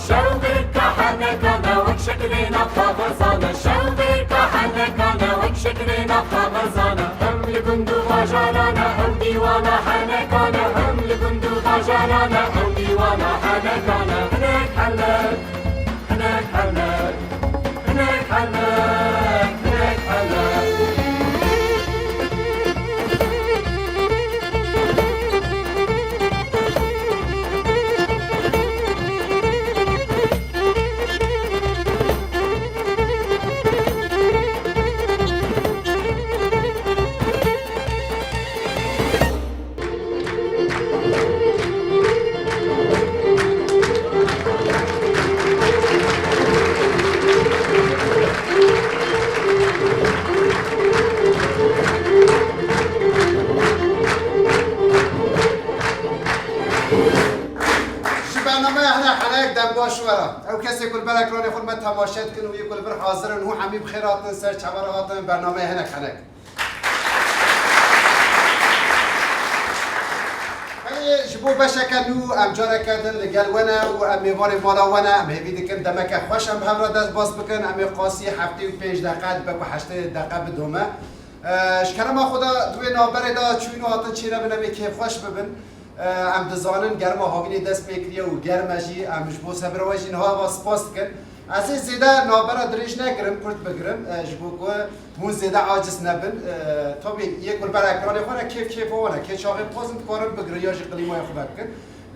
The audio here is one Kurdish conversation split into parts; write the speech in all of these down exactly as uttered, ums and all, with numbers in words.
Şewqeka henekane wek şekilê nav kaxezane, şewqeka henekane wek şekilê nav kaxezane. Hem li gund û bajarane ew dîwana henekane, hem li gund û bajarane ew dîwana henekane. Hinek henek, hinek henek, hinek henek, hinek henek, hinek henek. Ji bernameya Hinek Henek dem baş we re. Ew kesê ku li ber ekranê xwe me temaşe dikin û yê ku li vir hazir in, hûn hemî bi xêr hatin ser çavara hatin bernameya Hinek Henek. Belê ji bo beşeke nû em careke din li gel we ne û em mêvanê mala we ne, em hêvî dikin demeke xweş em hev re dest bas bikin, em ê qasî heftê û pênc deqe dibe ku heştê deqe bidome. Ji kerema Xweda di wê navberê de çûyîn û hatin çênebin, em ê kêfxweş bibin. Em dizanin germa havînê dest pê kiriye û germ e jî, em ji bo sebira we jî niha eva spas dikin. Ez ê zêde navbera dirêj negirim, kurt bigirim, e, ji bo ku hûn zêde aciz nebin. E, tabî yê ku li ber ekranê xwe ne kêf kêfa wan e. Kê çaxê bixwazin dikarin bigirin ya jî klîmaya xwe vebikin.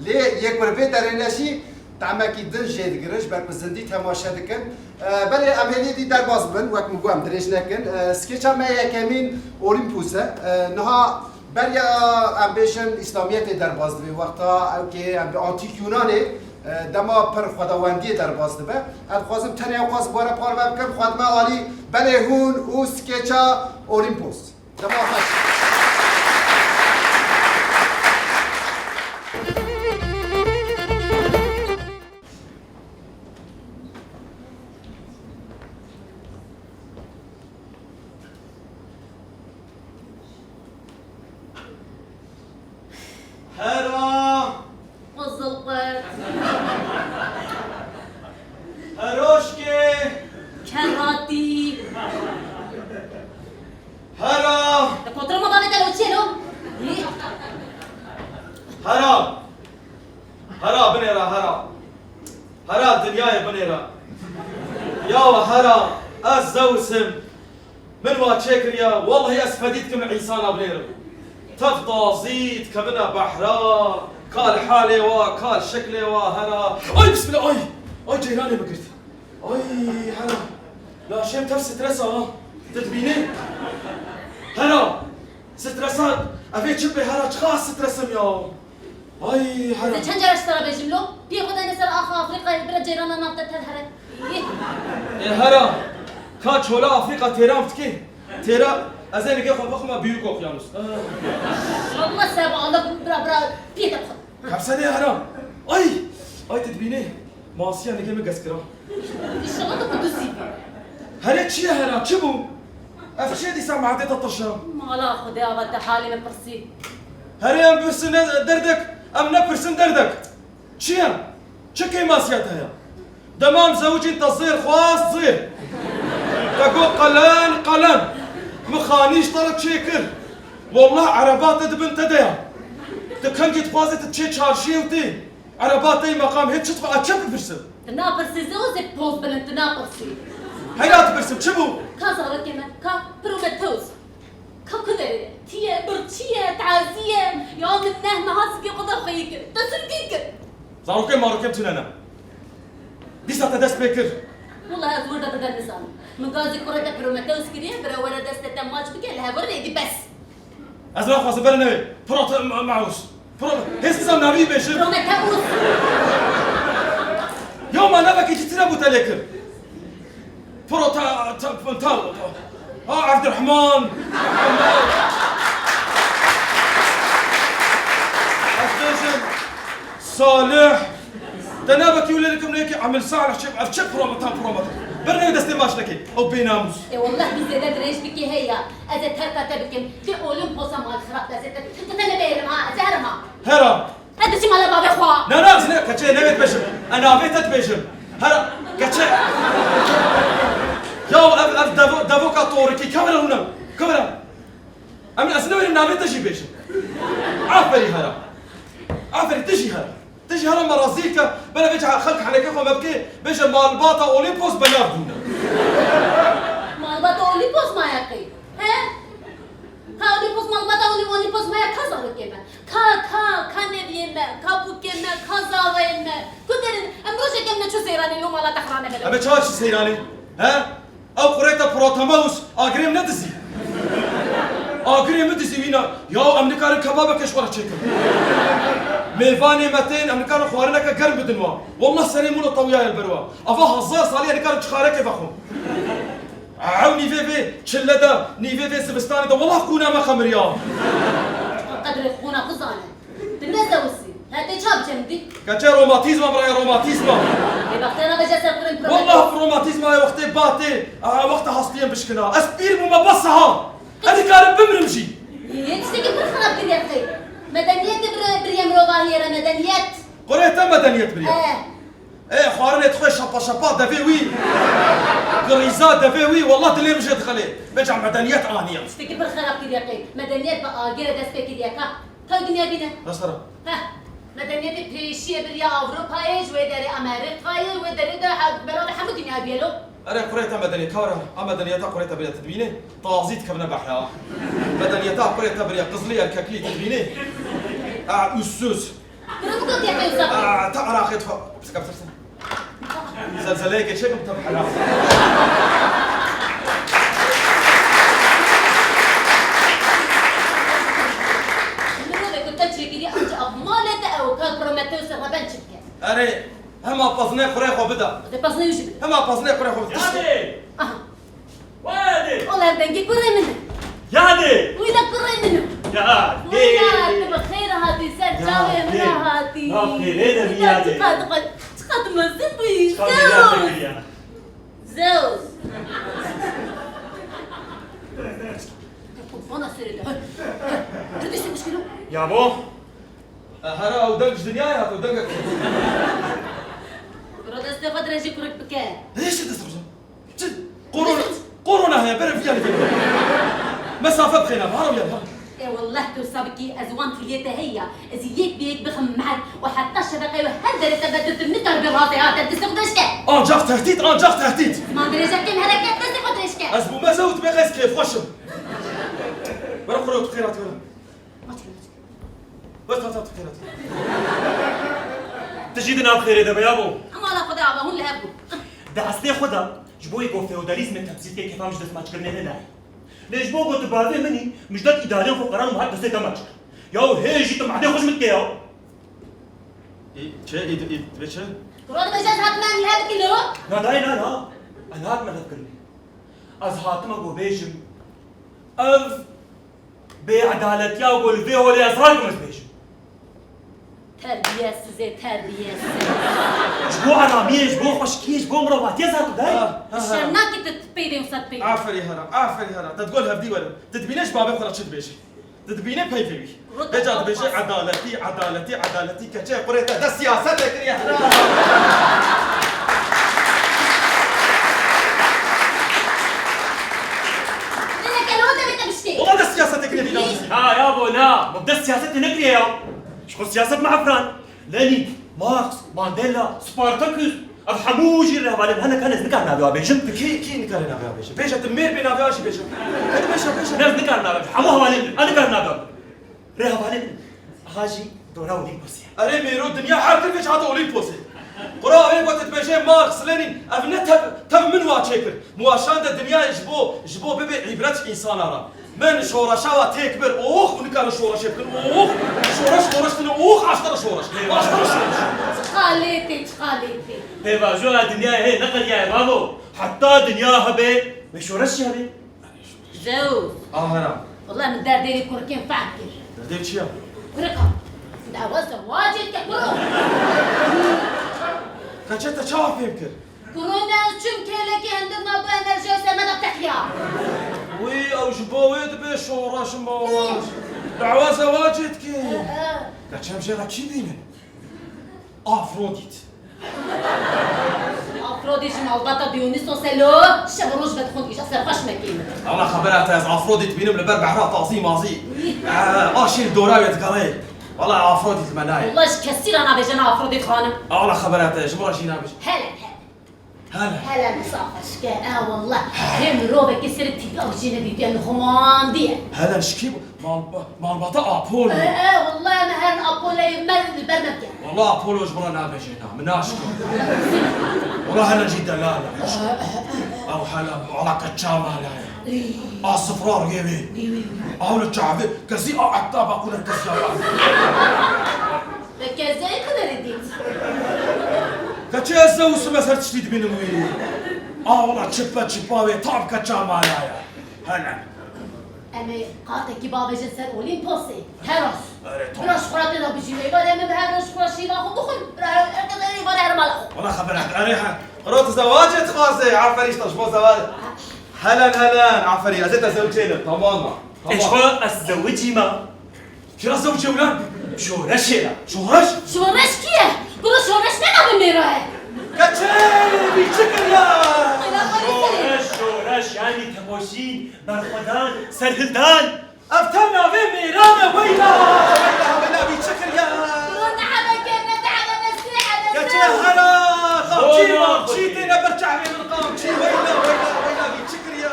Lê yê ku li vê derê ne jî tehmekî din jê digirin, ji ber ku zindî temaşe dikin. E, belê em hêdî dî derbas bin, wek min got em dirêj nekin. E, skêça me yekemîn Olympus e. E, niha Beriya em bêjin Îslamiyetê derbas dibe, wexta ew kê em bi Antîk Yunanê, e, dema pir xwedawendiyê derbas dibe. Ez dixwazim tenê ew qas bi we re parve bikim, xwedime alî belê hûn û skêça Olympus. Dema xweş. Hera! Qizilqe. Heroşkê! Keratî! Hera! Te kotra ma bavê te lo çê lo? Yî? Hera! Hera binêra, hera. Hera dinyayê binêra. Ya we hera, ez Zeus im. Min wa çêkiriya, wellahî ez fedî dikim li însana binêrim. Tev tazî dikevine behra, ka li halê wa, ka li şeklê wa, hera. Ay bismillah, ay! Ay ceyranê min girt. Ay hera. Laşêm tev stresa ha. Tu dibînî? Hera. Stresa, ev ê çi bê hera, çiqas stresim ya. Ay hera. Ez ê çend cara ji te re bêjim lo? Piyê xwe dene ser axa Afrîkayê, bira ceyrana nav te tev here. Yê. Ê hera, ka çola Afrîka têra dikê. Têra, ez ê nigê xwe bixwime Büyük Okyanus. Şabma seba Allah, bira, bira, piyê te bixwe. Hepsenê hera. Ay! Ay tu dibînî? Masiya nigê min gez kira. Înşallah tu qudusî bî. Herê çi ye hera? Çi bû? Ev çi ye dîsa mehdê te tirşa? Mala Xwedê ava te halê min pirsî. Herê em pirsin ne derdek, em nepirsin derdek. Çi ye? Çi kêmasiya te heye? Dema em zewicîn te zêr xwest zêr. Te got qelen qelen. Min xanî ji te re çêkir. Wallah ereba te di bin te de ya. Tu kengî dixwazî tu çê çarşiyê û tê. Ereba te yî meqam hê çi dixwe, ez çi bipirsim? Tu napirsî zê û zê poz bilind, tu napirsî. Heyra dipirsim, çi bû? Ka zarokê me, ka Prometheus. Ka ku derê ye? Tî ye, birçî ye, tazî ye. Ya min neh meha sikê xwe de xweyî kir. Te sirkî kir. Zarokê marokê tune ne. Dîsa te dest pê kir. Wela ez wir de bi te nizanim. Min gazî kurê te Prometheus kiriye, bira were destê te maç bike, li hev were êdî bes. Ez naxwazim bere newê. Prote-, ma-, maus. Pro-, hêz nizam navî bêjim. Prometheus. Ya ma navekî cî tune bû te lê kir. Pro ta, ta, ta, ha, Evdirehman. Ez bêjim, Salih. Te navekî wile dikim nêkî Emil Salih çi, ev çi prometa, prometa. Bernê destê maşinekê, ew bênamûs. Ê wallah tu zêde dirêj bikî heye. Ez ê terka te bikim. Vê Olîmposa mal xirab destê te. Tu te nebêrim ha, ez ê herim ha. Hera. Ez diçim mala bavê xwe. Ne, ne, ez ne, keçê newê dibêjim. Ez navê te dibêjim. Hera, keçê. Ya ev, ev devo-, devoka torikî, kevira hûna. Kevira. Em, ez newêrim navê te jî bêjim. Aferî Hera. Aferî, tu jî Hera. Tu jî Hera me razî ke, bela vêca xelk henekê xwe me bike, bêje malbata Olîmpos benav bûne. Malbata Olîmpos maye qey? He? Ka Olîmpos malbata Olî-, Olîmpos maye ka zarokê me? Ka, ka, ka neviyê me, ka bûkê me, ka zavayê me? Ku derin, em rojek em neçû seyranê lo mala te xirane bela. Em ê çawa çi seyranê? He? Ew qurêta Protemeus agirê min nedizî. Agirê min dizî wîna. Ya em nikarin kebabeke ji xwe re çêkin. Mêvanê me tên, em nikarin xwarineke germ bidin wa. Wallah serê min û tewiyaye li ber wa. Ava hezar salî em nikarin çixarekê vexwin. Ew nîvê vê çile de, nîvê vê zivistanê de, wallah qûna me xemiriya. Qedrê xûna xwe zane. Tu ne zewisî. Hete çap çendî? Keçe romatîzma biraya, romatîzma. Ê bextê nabêje ser kurên pir. Wallah romatîzma ya wextê batê, a, wexta hastiyên bişkina. Ez pîr bûme bes ha. Ez nikarim bimrim jî. Yê tiştekî pir xirab kiriye qey. Medeniyetê bir, biriye mirovahiyê re medeniyet. Qurê te medeniyet biriye. He. Ê, xwarinê dixwe şapa şapa devê wî. Girîza devê wî, wallah dilê min jê dixelê. Vêca medeniyet aniye. Tiştekî pir xirab kiriye qey. Medeniyet bi agirê dest pê kiriye ka. Taw dinya bîne. Mesela? Heh. Medeniyetê pêşiyê biriya Ewropayê, ji wê derê Amerîkayê, wê derê de he-, belavê hemû dinya bîye lo. Erê, qurê te medeniyet, kara, a medeniyeta qurê te bile tu dibînê? Tazî dikevine behra. Medeniyeta qurê te biriya qizlî erkeklî tu dibînê? A, ussuz. Kuro bigot yeke wisa. A, te Iraqê difa-, Pirsika, pirsika. Zelzeleyeke çêkim te bihera. Mirovê ku te çêkirî, anca ev malê te ew kar Prometheus reben çi bike? Erê, hema pazinê qurê xwe bida. Dê pazinê wî jî bide. Hema pazinê qurê xwe bida. Yadê! Aha. Wayadê! Ola dengê kurê min e. Yadê! Wî de kurê min e. Yadê! Wî de tu bi xêr hatî ser çavê min hatî. Yadê! Aferê de Wî de Yadê. Çiqas, çiqas, çiqas tu mezin bûyî. Çiqas Zewz. Mezin bûyî ya. Zewz. Bana serê de. Hadi, hadi. Hadi, hadi. Ya bo? E, hera ew deng ji dinyayê hat, ew dengek. Bira destê xwe dirêjî kurik bike. Dirêjî destê xwe. Çi? Korona, korona heye, bere viya li vê. Mesafe bixêne, hara viya, ha. Ê wallah tu wisa bikî, ez wan tiliyê te heye ya. Ez yek bi yek bixim mehet û heta şebeqeyê her derê te vedirtim, nikar bi razê hate, destê xwe dirêj ke. Ancak tehdit, ancak tehdit. Ziman dirêj ke, hereket, destê xwe dirêj ke. Ez bûme zewt bê, ez kêfxweş im. Were xwe tu xêrat were. Maç kir, maç kir. Were ta ta tu xêrat. Tu jî di nav xêrê de be ya bo. Hema la xwe de ava hûn li hev bûn. Di eslê xwe de ji bo yê ku feodalîzmê tebzîr kê kêfa min ji dest maçkirinê ne nayê. Lê ji bo ku tu bavê min î, min ji dest îdarên xwe qeran û min hat destê te maç kir. Ya hê jî tu mehdê xwe ji min dike ya. Î, çi, î, î, dibê çi? Kuro dibêje ez hatime em li hev bikî lo? Na dayê na na. Ez nehatime hev kirinê. Ez hatime ku bêjim. Ev Bêedaletiya ku li vê holê ez rakim ez bêjim. Terbiyesiz ê, terbiyesiz. Ji bo aramiyê, ji bo xweşikiyê, ji bo mirovatiyê ez hatim dayê. Ha, ha, ha. Şer nakî tu peyvên wisa dipeyvî. Aferî hera, aferî hera. Te digol hevdî werin. Tu dibîne ji bavê xwe re çi dibêje? Tu dibîne peyvê wî. Vêca dibêje edaletî, edaletî, edaletî, keçê qurê te de siyasetê kiriye hera. Nene, kelo te bête biştê. Wala de siyasetê kiriye dîna. Ha ya bo na, min dest siyasetê nekiriye ya. Ji xwe siyaset me efran. Lenîn, Marx, Mandela, Spartaküs, ev hemû jî li hevalên min hene, kan ez nikarim navê wan bêjim. Tu kî, kî nikare navê wan bêje? Bêje tu mêr bê navê wan jî bêje. Hadi bêje, bêje. Ne, ez nikarim navê, hemû hevalên min, ez nikarim navê wan. Rê hevalên min. Aha jî dora Olîmposê. Erê mêro dinya her tir vêç hate Olîmposê. Qura wê ku tu dibêje Marx, Lenîn, ev ne tev, tev min wa çêkir. Muaşan de dinyayê ji bo, ji bo bibe îbret ji însana re. Min şoreşa wa têk bir. Ox, hûn nikarin şoreşê bikin. Ox, şoreş, şoreş tine. Ox, aştera şoreş. Aştera şoreş. Çiqa lê tê, çiqa lê tê. Pêvajoya dinyayê hê ne qediyayê bavo. Heta dinya hebe, wê şoreş jî hebe. Zewz. Ahera. Wela min derdê vê kurikên fehm kir. Derdê çi ya? Kurika. Dawa zewacê dike kuro. Keçe te çawa fêm kir? Kuro ne, ez çûm kêlekê hindik ma bo enerjiya ser me de teqiya. Wî, ew ji bo wê dibe şoreş moreş. Dawa zewacê dike. E, e. Te çem jê re kî bînin? Afrodît. Afrodît ji malbata Dionîsos e lo, şev û roj vedixwin, îja serxweş mekî min. Wala xebera te, ez Afrodît bînim li ber behra tazî mazî. Wî. E, aşî li dora wê digere. Wala Afrodît li me nayê. Wala ji kesî re nabêje ne Afrodît xanim. Wala xebera te, ji min re jî nabêje. Hele, hele. Hele. Hele misafa şike, e wallah. Hê mirovekî serê tîpî ew jî nedîtiye, nixumandiye. Hele şikî bû. Mal-, malbata Apollo. E, e, wallah em herin Apolloyê me li ber me bike. Wallah Apollo ji min re nabêje na, min naşke. Wallah hele jî delal e. Ew hele, wala keça mala ye. A sifra rûyê wê. Wî, wî, wî. Ew li çavê, kesî a etta baqûne kesî a. Te kezeyê kuderê dît? Keçê ez Zeus im, ez her tiştî dibînim wî. A wala çipe çipa wê tam keça mala ye. Hele. Em ê qatekî bavêjin ser Olîmposê. Heros. Erê, tamam. Bira ji xwe re tê de bijî. Ê barê min bi her roj xwe şîva xwe bixwin. Bira her, her kes ê barê her mala xwe. Wala xebera, erê he. Qiro tu zewacê dixwazê. Aferî işte ji bo zewacê. Helen, Helen, aferî. Ez ê te zewicê lim. Tamam mı? Tamam. Ê ji xwe ez zewicî me. Kira zewicê wina? Şoreşê re. Şoreş? Şoreş kî ye? Kuro şoreş ne navê mêra ye? Keçê, bî çi kiriya? Şoreş, şoreş, yani temoşîn, berxwedan, serhildan. Ev te navê mêran e, weyla, weyla, weyla, bî çi kiriya? Kuro ne hebeke, ne dehebe, ne sêhe, ne Keçê zewc. Hera, qamçî, Bona mamçî Xwedê. Têne ber çavê min, qamçî, weyla, weyla, weyla, bî çi kiriya?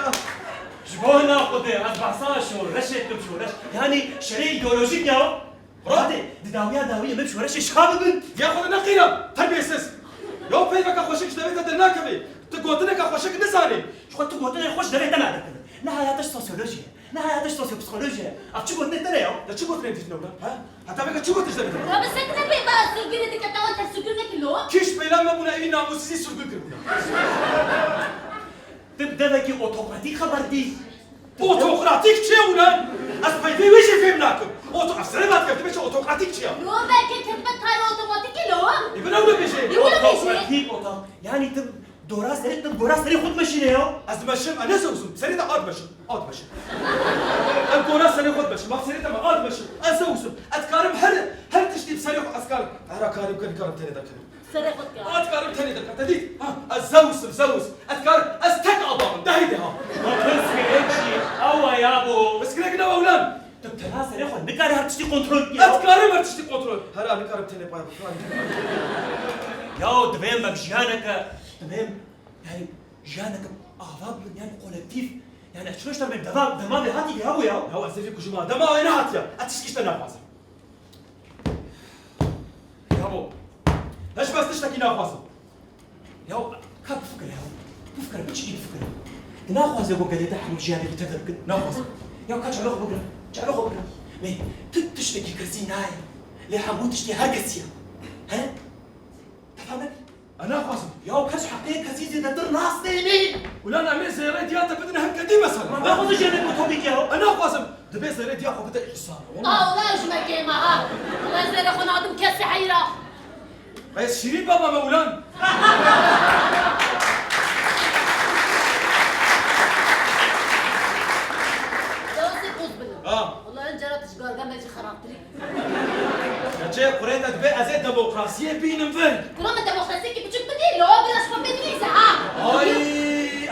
Ji bo hina Xwedê, ez behsa şoreşê dikim, şoreş. Yanî şerê îdeolojîk ya. Bira. Hadi, di dawiya dawiyê min şoreşê şa bibin. Ya Xwedê neqîra, terbiyesiz. Ya peyveke xweşik ji devê te dernakeve. Tu gotineke xweşik nizanî. Ji xwe tu gotinên xweş devê te nadikevin. Niha ya te ji sosyolojiyê, niha ya te ji sosyopsîkolojiyê. Ev çi gotinê te ne ya? Ya çi gotinê dîtine wina? Ha? Heta vêka çi gotin ji devê te? Ya bi sekine peyva sirgirê dike, tawan te sirgir nekir lo? Kîş peyla me bûna evî namûsizî sirgir kiribûna. Tu bi devekî otokratîk xeber dî. Otokratîk çi ye wina? Ez peyvê wê jî fêm nakim. Oto-, ev serê me dikevtime çi otokratîk çi ye? Yo, belkî ketime karê otomatîkê lo. Ê, bin ew nebêje. Ê, wilo bêje. Otokratîk oto-, yanî tu dora serê, tu gora serê xwe dimeşîne ya. Ez dimeşim, ez ne Zeus im. Serê te a dimeşim. A dimeşim. Ez gora serê xwe dimeşim. Bak serê te me a dimeşim. Ez Zeus im. Ez dikarim her, her tiştî bi serê xwe ez karim. Her karim, karim, karim tenê de karim. Serê xwe dikare. Ez dikarim tenê derkevim. Te dît? Ha, ez Zeus im, Zeus. Ez dikarim, ez tek adam im. Dehî deha. Ma pirsgirêk jî ew e yabo. Pirsgirêk ne ew lan. Tu tena serê xwe nikarî her tiştî kontrol bikî. Ez dikarim her tiştî kontrol. Hera nikarim tenê pay bikarim. Ya divê em jiyaneke, divê em, yani jiyaneke ava bibin, yani kolektîf. Yani ez çilo ji te dema, dema vê hatî vê yabo ya. Ya ez ê vî kujima. Dema wê nehatiya. Ez tiştî ji te naxwazim. Yabo. Hiç bes tiştekî naxwazim. Ya, ka bifikire ya. Bifikire, biçikî bifikire. Tu naxwaze ku gelê te hemû jiyanê bi tev bikin? Naxwazim. Ya ka çavê xwe bigire. Çavê xwe bigire. Lê tu tiştekî kesî nayê. Lê hemû tiştê her kesî ye. He? Te fam nekir? Ez naxwazim. Ya kes heqê kesî zêdetir nas tênî. Ulan em ê zêrê diya te bidin hemkedî mesela. Ma naxwazim jêrê ku topîk ya. Ez naxwazim. Dibê zêrê diya xwe bide însana. Wala. Allah ji me kêm e ha. Allah zêrê xwe nadim kesî heyra. Ez şîrîn baba me ulan. Dewsê poz bidin. Ha. Wala em cara tu ji garga me jî xerabtir î. Keçê kurê te dibê ez ê demokrasiyê bînim vir. Kura min demokrasiyekî biçûk bidî, li wan bira ji xwe bidinîze ha. Ay,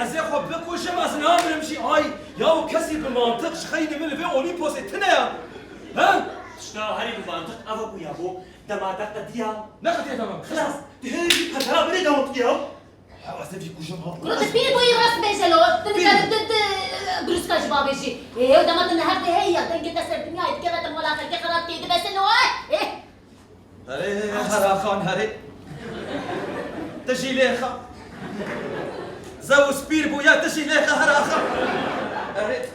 ez ê xwe bikujim, ez namirim jî. Ay, ya û kesî bi mantiq ji xeynî min li vê Olîmposê tune ya. Ha? Tişta herî bi mantiq ev e ku yabo dema te qediya. Neqediye dema. Xilas, tu hê jî pejara binê dewam dikiya. Ya ez ê vî kujim ha. Kuro tu pîr bûyî rast bêje lo. Tu Pîr. Nikare tu, tu, brûska ji bavêjî. Ê, ew dema tu neheqdê heye ya. Dengê te ser dinyayê dikeve te mala xelkê xelat kê dibese lo. Ê, ê. Herê, heraxan, herê. Tu jî lêxa. Zeus pîr bû ya, tu jî lêxa heraxan. Herê.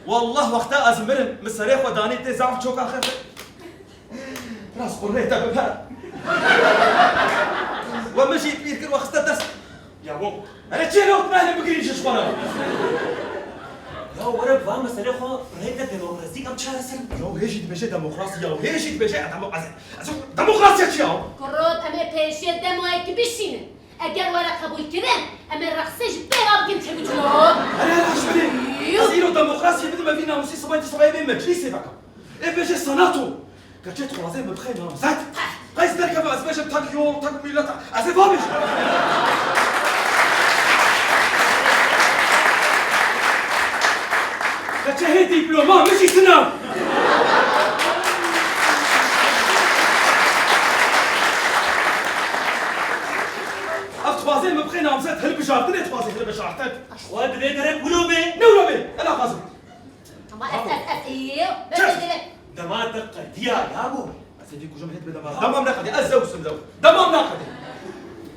Wallah wexta ez mirim, min serê xwe danî tê zaf çoka xefe. Rast qurrê te bibera. We min jî pîr kir, we xiste dest. Ya bo. Erê çê lewt mehlê bigirî ji xwe re. Ya were bi van meselê xwe rêke demokrasîk em çareser bikin. Ya hê jî dibêje demokrasî ya, hê jî dibêje demo-, ez, ez demokrasiya çi ya? Kurot em ê pêşiyê demoyekî bişînin. Eger were qebûlkirin, em ê reqsê ji pêva bikin kevicilo. Erê, erê, ji berê. Yû. Ez îro demokrasiyê bidim, evî namûsî sibayê tu sibayê bê meclîsê veka. Ê bêje senato. Keçê dixwaze min bixê namzet. Qeys derkeve ez bêjim tek yol, tek mîlet. Ez ê vabêjim. Keçê hê dîploma min jî tine. Ev dixwaze min bixê namzet, hilbijartinê dixwaze hilbijartin. Xwe divê gerek wilo bê. Ne wilo bê? Ela xwazim. Ama ez, ez, ez, ê, Kes! Dema te qediya ya bo. Ez ê vî kujum hêt bidema. Demam neqedê, ez zew sim zew. Demam neqedê.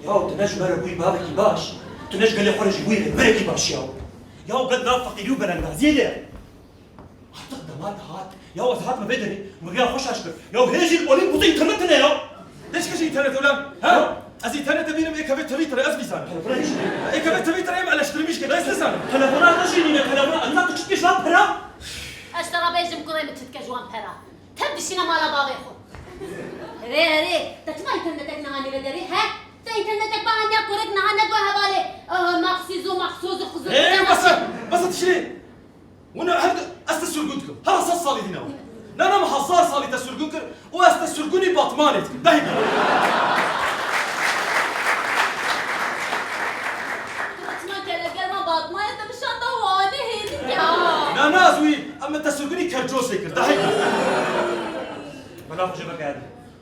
Ya tu ne ji me re bûyî bavekî baş, tu ne ji gelê xwe re jî bûyî rêberekî baş ya. Ya gel nav feqîrî û belengaziyê de. Artık dema te hat. Ya ez hatime vê derê, min riya xwe şaş kir. Ya hê jî li polîn kutu înternet tune ya. Leşke ji înternet ulan, ha? Ya. Ez înternet dibînim, ê kevê Twitter, ez bîzanim. Telefona hîç nîne. Ê kevê Twitter, em eleştirmiş ke, ez nizanim. Telefona te jî nîne, telefona. Ena tu çi dike ji wan pera? Ez te re bêjim, kurê min, çi dike ji wan pera. Tev dişîne mala bavê xwe. Herê, herê, te çima înternetek nehanî vê derê, he? Te înternetek bahandiya kurek niha negot hevalê, eh, maxsîz û maxsoz û xizûr. Ê, bes e, bes e tişrê. Hûn her du, ez te sirgûn dikim. Hera sed salî dîna. Nana min hezar salî te sirgûn kir û ez te sirgûnî Batmanê dikim. Dehî bî. Çima kelegerma Batmanê te bişanda Wanê hêdî ya? Na, na, ez wî, em te sirgûnî Kercosê kir. Dehî bî. Bela xwe jê veke.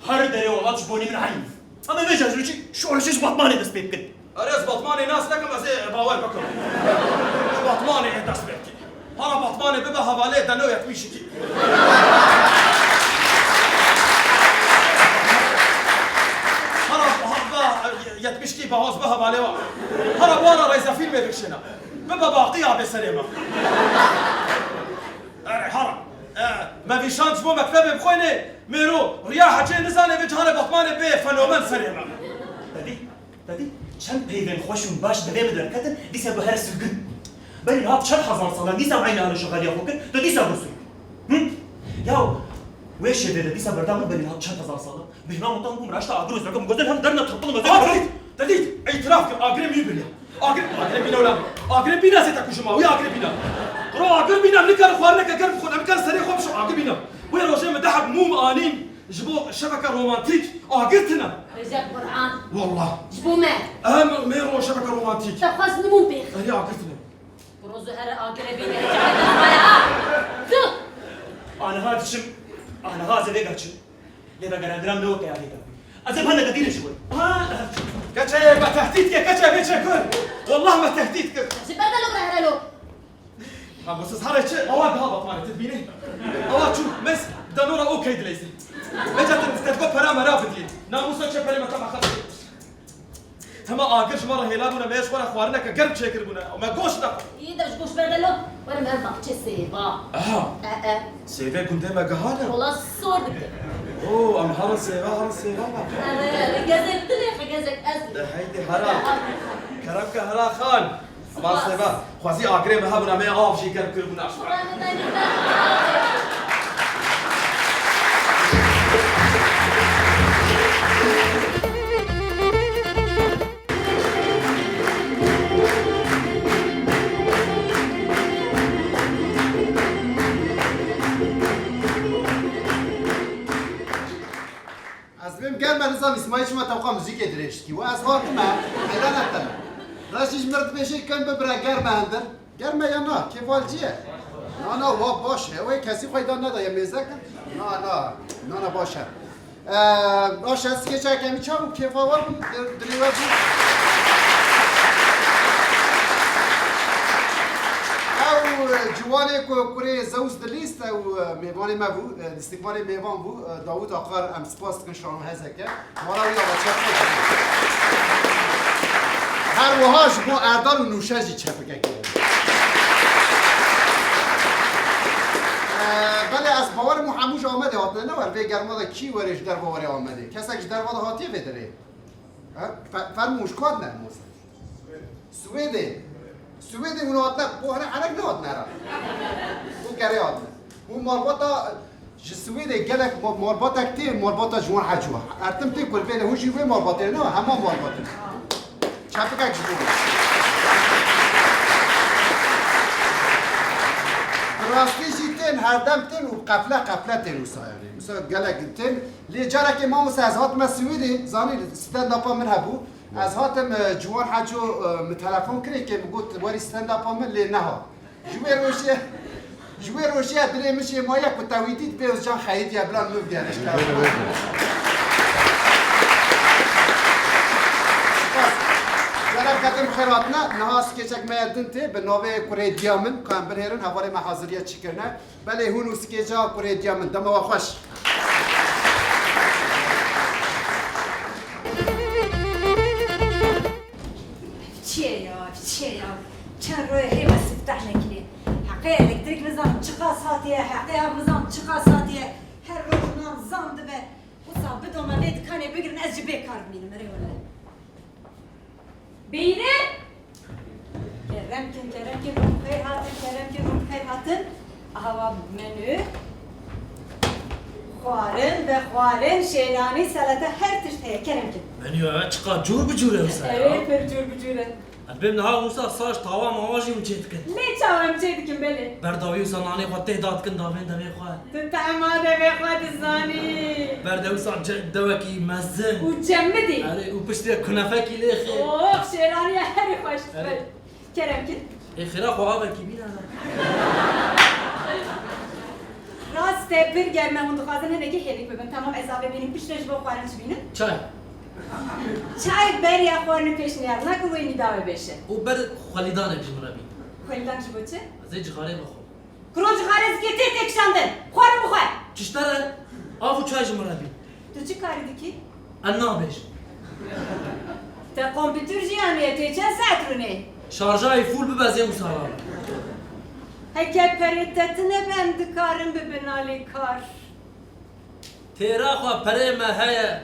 Her derê welat ji bo nî min eynî. Em ê vê cezrûçî şoreşê ji Batmanê dest pê bikin. Erê, ez Batmanê nas nekim, ez ê bawer bikim. Ji Batmanê ê dest pê bikî. Hara Batmanê bibe hevalê deno yetmişîkî. Hara, ha, yetmişîkî bahoz be hevalê wa. Hara wara reyzefîlmê bikişîne. Bibe baqî ya bê serê me. Erê, hara. E, me vîşand ji bo mektebê bixwênê, mêro, riya hecê nizane vê cihanê Batmanê bê fenomen serê me. Te dî? Te dî? Çend peyvên xweş û baş devê min derketin, dîsa got here sirgûn. Berî niha çend hezar sal e, dîsa eynî alişa xeliya xwe kir, tu dîsa got sirgûn. Hı? Ya, wê şêvê de dîsa berda min berî niha çend hezar sal e. Bêhna min tam bûm, raşta agir û zergim, gozel hem derna tirpil mezin. Aa, te dît, te dît, îtiraf kir, agirê min biriya. Agir, agirê bîna wela. Agirê bîna zê te kujima, wî agirê bîna. Qro agir bîna, nikare xwarineke germ bixwe, nikare serê xwe bişo, agir bîna. Wê rojê min deh heb mûm anîn, ji bo şeveke romantîk, agir tine. Recep Kur'an. Wallah. Ji bo me. Em, me ro şeveke romantîk. Te xwest nimûn pêx. Erê agir tine. Rozu here agirê bîne. Çi faydası var ha? Tu! Aniha diçim, aniha ez ê vêga çim. Lê vegerandina min ne weke ya vêga. Ez ê bihende te dîre ji we. Ha! Keçê me tehdît kir, keçê vê çekur. Wallah me tehdît kir. Ji ber de lo bira here lo. Ha, bu siz here çi? Awa daha Batmanê tu dibînî. Awa çû, mes danora okey dileyse. Mecatin, te digo pera mera bidî. Namusa çe perê me tam axir. Tema agir ji me re hêla bûne, me ji xwe re xwarineke germ çêkiribûne. Me goşt nexwe. Î de ji goşt berde lo. Were me baxçe sêva. Aha. E, e. Sêvê gundê me gehane. Wala sor dike. Oo, em herin sêva, herin sêva me. Ere, ere, gezek dilê xwe, gezek ez. De heydi hera. Kerem ke hera xan. Aman spas. Sêva. Xwezî agirê me hebûna, me av jî germ kiribûna. Xwedê me denî. Ez dibêm germe nizam Îsmaîl çima tewqa muzîkê dirêj dikî. Û ez hatime, heyran etime. Reşî ji mir dibêje kem bibire germe hindir. Germe ya na, kêfa li cî ye. Na, na, wa baş e. Ew ê kesî xwe da nedaye mêze kin. Na, na, na, na, baş e. Ee, baş e, ez kêçe kemî çav û kêfa we bû, di-, dilê we bû. Ew, e, ciwanê ku kurê Zeus dilîst, ew, e, mêvanê me bû, e, lîstikvanê mêvan bû, e, Dawûd Akar, em spas dikin şanohezeke. Mala wî ava çep. Her wiha ji bo Erdal û Nûşe jî çepikek kirin. Ee, belê ez bawerim û hemû ji Amedê hatine, ne wer vê germa de kî werê ji derva were Amedê? Kesek ji derva de hatiye vê derê? Ha? Fe-, fermû ji ku hatine Moze? Swêdê. Swêdê hûn hatine, bo here erek nehatine ra. Bo gerê hatine. Hûn malbata Ji Swêdê gelek ma-, malbatek tê, malbata ji wan hecû. Ertim tê ku li vê de hûn jî wê malbatê ne, hema malbatê. Qepikek ji bo min. Bi rastî jî tên, herdem tên û qefle qefle tên wisa, yanî. Misal gelek tên. Lê carekê mamoste ez hatime Swêdê, zanî stand-upa min hebû. Ez hatim, e, Ciwan Heco, e, min telefon kirê kê min got, "Werî stand-upa min", lê nehat. Ji wê rojê, ji wê rojê dilê min jê maye ku te wî dît, pê Ozcan xeyitiye, bila min bigere ji te. Spas. Gerek ketin bi xêr hatine. Niha skêçek me ya din tê, bi navê Kurê Diya Min, ka em binêrin, hevalê me haziriye çi kirine. Belê hûn û skêca Kurê Diya Min. Dema we xweş. Çi ye ya, çi ye ya? Çend royê hê me siftah nekirî. Heqê elektrîk nizanim çiqas hatiye, heqê av nizanim çiqas hatiye. Her roj nan zam dibe. Wisa bido me vê dikanê bigirin, ez jî bê kar bimînim, erê wele. Bîne! Kerem kin, kerem kin, rûm xêr hatin, kerem kin, rûm xêr hatin. Aha wa menü. Xwarin, vexwarin, şêranî, selete, her tişt heye, kerem kin. Menüya we çiqas cûr bi cûr e wisa ya. Erê, pir cûr bi cûr e. Ez bêm niha wisa saç, tawa mawa jî hûn çê dikin. Lê çawa em çê dikin belê. Berdawî wisa nanê xwe tê da dikin davên devê xwe. Tu tema devê xwe dizanî. Berde wisa ce-, dewekî mezin. Û cemidî. Erê, û piştî kunefekî lê xê. Oh, şêraniya herî xweş dibe. Erê. Kerem kin. Ê xêra xwe avekî bîne. Rast e, pir germ e, hûn dixwazin hinekî hênik bibin. Tamam, ez avê bînim, piştre ji bo xwarin çi bînim? Çay. Çay beriya xwarinê pêş niyar nakin, wê nî dawê bêşe. Û ber xwelîdanek ji min re bîn. Xwelîdan ji bo çi? Ez ê cixarê vexwim. Kuro cixarê zikê tê têkişandin. Xwarin bixwe. Çi ji te re? Av û çay ji min re bîn. Tu çi karî dikî? Em nabêjin. Te kompîtur jî aniye, tê çend saet rûnê? Şarjayê fûl bibe zê wisa ra. Heke perê te tine be em dikarin bibin alîkar. Têra xwe perê me heye.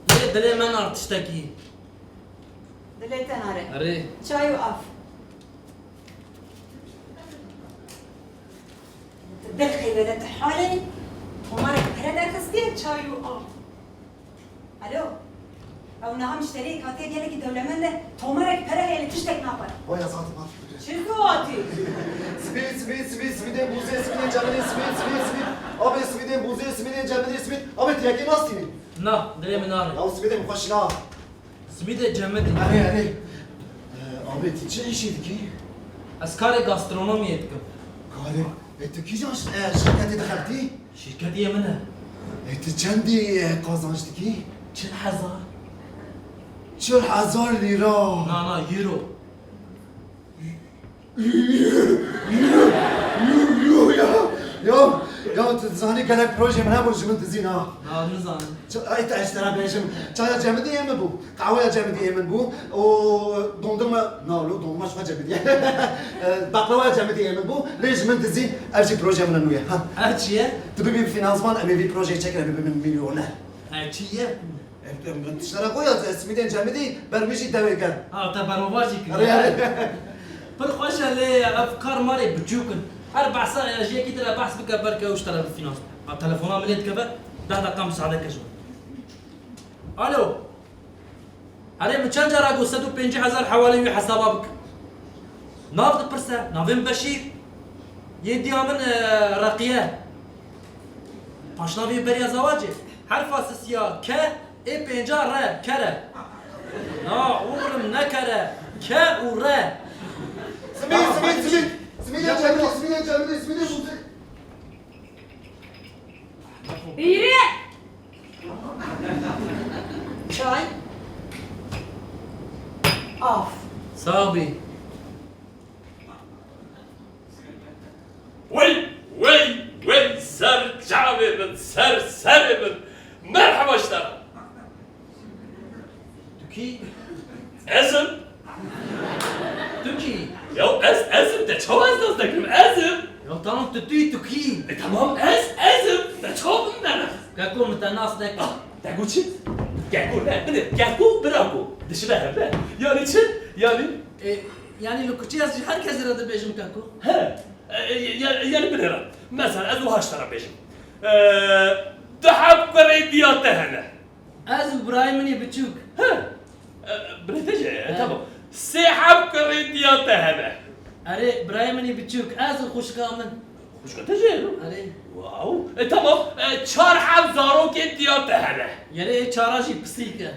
Lê dilê me nar tiştekî. Dilê te nare. Erê. Çay û av. Dil xêbele tu halê, tomarek pere derxistiye, çay û av. Alo. Ew niha mişteriyek hatiye gelekî dewlemend e, tomarek pere heye lê tiştek naxwe. Vay azadî, ma. Çi zuatî? Simîd, simîd, simîd, simîdê bûzê, simîdê cemidî, simîd, simîd, simîd. Abê simîdê bûzê, simîdê cemidî, simîd. Abê tu yekê nastînî? Na, dilê min nare. Ya simîdê min xweş na. Simîdê cemidî. Erê, erê. Ee, abê, tu çi îşê dikî? Ez karê gastronomiyê dikim. Karê, e, tu kîjan ş-, e, şirketê dixebitî? Şirketê min e. E, tu çendî, e, qazanç dikî? Çil hezar. Çil hezar lîra. Na, na, euro. Yuh, yuh, yuh, yuh ya. Ya, ya tu dizanî gelek projeyê min hebûn ji min dizîn ha. Na, nizanim. Ç-, ay te ez ji te re bêjim. Çaya cemidî yê min bû. Qehweya cemidî yê min bû. O dondurma, na lo dondurma ji xwe cemidî ye. E, baklawaya cemidî yê min bû. Lê ji min dizîn ev jî projeya min e nû ye. Ha. Ev çi ye? Tu bibî bi finansman em ê vî projeyê çekin em ê bibin milyoner. Ev çi ye? Em, em, tiştera xwe ya, simîdên cemidî, ber wî jî dewê gel. Ha, te berovajî kiriye. Erê, erê. Pir xweş e, lê ev kar marê biçûk in. Her behsa, e, ji yekî tira behs bike, belke ew ji te re bifînans. Ha, telefona min lê dikeve, deh deqa misaade ke ji min. Alo. Erê, min çend cara got sed û pêncî hezar hewalê wî hesaba bike. Nav dipirse, navê min Beşîr. Yê diya min, e, Reqiye. Paşnavê beriya zewacê. Herfa sisiya ke, ê pênca re, kere. Na, oğlum, ne kere, ke û re. Simîd, simîd, simîd. Simîdê cemidî, simîdê cemidî, simîdê bûzê. Bîrî! Çay. Av. Sağ ol. Wey, wey, wey, ser çavê min, ser serê min. Merheba ji te re. Tu kî? Ez im. Tu kî? Ya ez, ez im, te çawa ez nas nekim? Ez im. Ya tamam, tu tûyî, tu kî? E tamam, ez, ez im, te çawa min te nas? Keko, min te nas nekim. Ah, te got çi? Keko ne, bine, keko, birako. Dişibe hevle. Yani çi? Yani? E, yani li kuçê ez ji her kesê re dibêjim keko. He. E, ya-, yani binêre. Mesela ez wiha ji te re bêjim. E, du heb kurê diya te hene. Ez û birayê min ê biçûk. He. E, birê te jî, e, tamam. Sê heb kurê diya te hene. Erê, birayê min ê biçûk, ez û xwişka min. Xwişka te jî hene? Erê. Wow. E, tamam. E, çar heb zarokê diya te hene. Yerê ê çara jî pisîk e.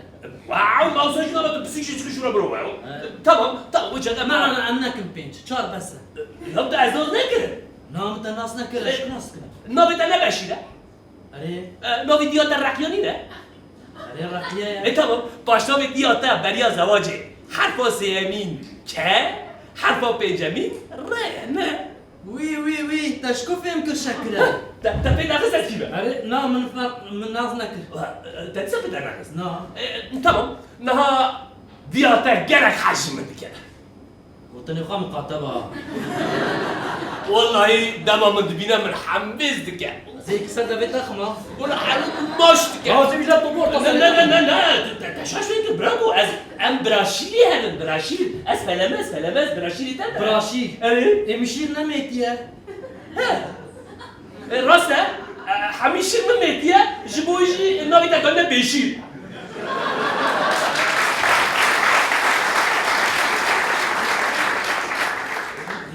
Wow, mawsa jî nava tu pisîk jî çikî şûra biro, wow. E. Tamam, tamam, wî çaqa. Na, na, na, em nekin pênc. Çar bes e. E, ya tu ez nas nekirim. Na, min te nas nekir, e, ez nas kirim. Navê te ne Beşîr e? Erê. E, navê diya te Reqiya nîne? Erê, Reqiya ye. E, tamam. Paşnavê diya te beriya zewacê herfa sêyemîn K, herfa pêncemîn R, ne? Wî, wî, wî, te ji ku fêm kir şekir e? Te, te pê nexist ez kî be? Erê, na, min fer-, min nas nekir. E, te dîsa pê te nexist? Na. E, tamam. Niha diya te gelek hez ji min dike. Gotinê xwe miqate be. Wellahî dema min dibîne min hembêz dike. Ez ê yekî ser devê te xima. Wela elo min maç dike. Ya, ez ê vîja tu bor. Ne, ne, ne, ne, ne. Te, te, te şaş fêm kir, birago. Ez, em biraşîrî henin, biraşîr. Ez felemez, felemez, biraşîrî te be. Biraşîr. Erê. Ê, min şîr nemêtiye. He. E, rast e. E, hemî şîr min mêtiye, ji bo wî jî navê te dayne Bêşîr.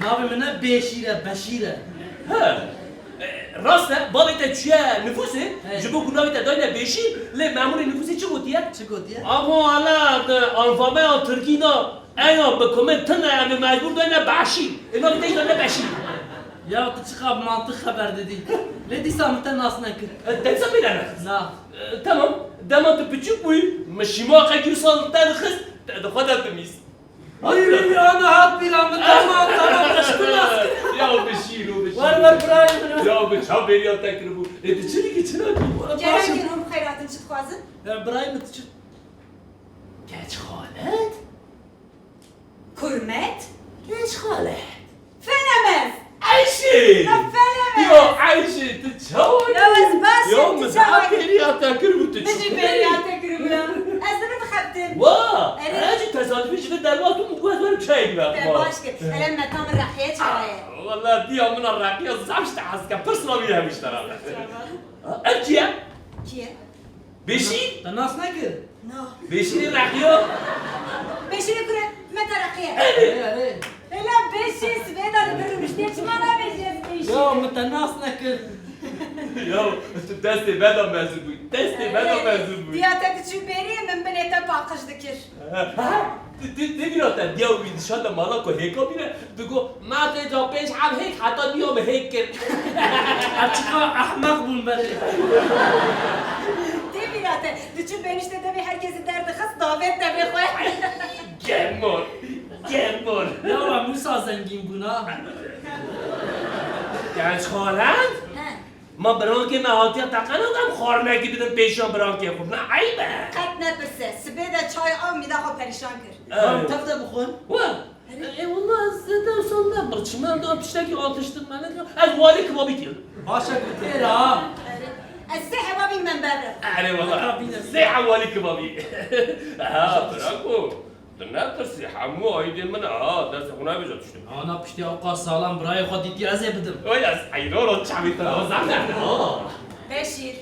Navê min ne Bêşîr e, Beşîr e. He. E, rast e, bavê te çûye nifûsê, he, ji bo ku navê te dayne Bêşîr, lê memûrê nifûsê çi gotiye? Çi gotiye? Ama hala te alfabeya tirkî da. Eya bi komên tune em ê mecbûr dayne Beşîr. Ê navê te jî dayne Beşîr. Ya tu çiqa bi mantiq xeber didî. Lê dîsa min te nas nekir. E, te dîsa pê de nexist? Na. E, tamam. Dema tu piçûk bûyî, min şîmaqekî wisa li te dixist, te di xwe de dimîst. Ay, ana hat bîra min, tamam, tamam, te ji ku nas kir? Ya bi şîr û bi şîr. Wer wer birayê min. Ya bi çav bêriya te kiribû. Ê tu çi dikî, çi nakî? Gerekê hûn bi xeyr hatin, çi dixwazin? E, birayê min tu çi Keç xalet? Kurmet? Keç xalet? Felemez! Eyşê! Ya Felemez! Ya Eyşê, tu çawa? Ya ez baş im, tu çawa? Ya min bêriya te kiribû, tu çi? Min jî bêriya te kiribû ya. Ez li vir dixebtim. Wa! Erê. Ez jî tesadufî ji vir dervat bûm, got ez werim çayê bînim. Te baş kir. Erê, meta min Reqiye çawa ye? Wela diya min a Reqiya zaf ji te hez dike. Pirs navî hemî ji te re. Ha, ev kî ye? Kî ye? Beşîr? Te nas nekir? Na. Beşîrê Reqiya? Beşîrê kure, me te Reqiye. Erê. Erê, erê. Hela Beşîr, sibê de li vir rûniştê çima nabêjî ez Beşîr? Ya, min te nas nekir. Ya, tu destê me de mezin bûyî. Destê me de mezin bûyî. Diya te diçû bêrî, min binê te paqij dikir. Ha, ha, tê, tê, tê bîra te, diya wî dişa te mala ku hêka bîne, digo, "Ma tê ca pênc heb hêk, heta diya min hêk kir." Ev çiqa ehmeq bûn berê. Tê bîra te, diçû benîşte devê herkesî derdixist, davêt devê xwe. Gemor, gemor. Ya we Mûsa zengîn bûna. Genç xalet. He. Ma birankê me hatiye teqene de em xwarinekî bidin pêşiya birankê xwe. Ne eyb e? Qet nepirse. Sibê de çay av mîda xwe perîşan kir. Ey. Em tev de bixwin. Wa. Erê. E, wela ez zêde wisa ne birçim. Em da tiştekî atiştirmene. Ez walî kebabî kir. Baş e, têra. Erê. Ez sê hebabî me bevre. Erê wela. Sê heb walî kebabî. Ha, birako. Tu netirsî, hemû aîdên min e, ha, dersê xwe nabêje tiştê. Ana piştî ewqas salan birayê xwe dîtî ez ê bidim. Oy, ez eyrora çavê te, ha, zaten, ha. Beşîr,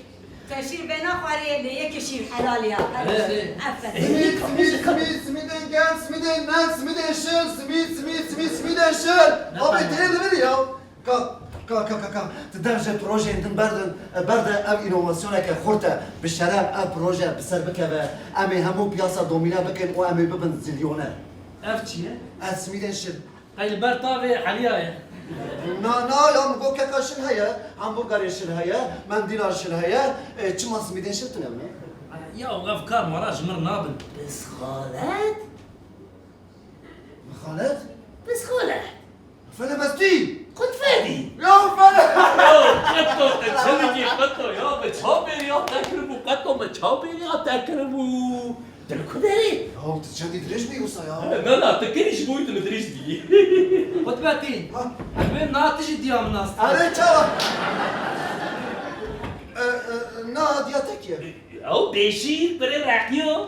te şîr bê naxwarê, lê yekê şîr helal ya. Erê, erê. Aferin. Simîd, simîd, simîd, simîdên gel, simîdên nen, simîdên şil, simîd, simîd, simîd, simîdên şil. Abi, tê li vir ya. Ka, ka, ka, ka, ka. Tu dev ji projeyên din berdin, berde ev înovasyoneke xurt e. Bi şeref ev proje bi ser bikeve. Em ê hemû piyasa domîne bikin û em ê bibin zilyoner. Ev çi ye? Ev simîdên şil. Qey li ber tavê heliya ye. Na, na, ya min got keka şil heye, hamburgerê şil heye, mendîla şil heye. E, çima simîdên şil tune ne? Ya ev kar mara ji min nabin. Psixolet? Mixalet? Psixolet. Felemestî! Qutfedî! Ya fele- Ya, qeto, te çi dikî, qeto, ya, me çav bêriya te kiribû, qeto, me çav bêriya te kiribû. Dil ku derê? Ya, tu çendî dirêj bûyî wisa ya? Na, na, tu kenî ji bo wî tu li dirêj dibî. Qutbetîn. Ha? Em ê na tu jî diya min nas dikî. Erê, çawa? E, e, na diya te kî ye? Ew Beşîr, birê Reqiya.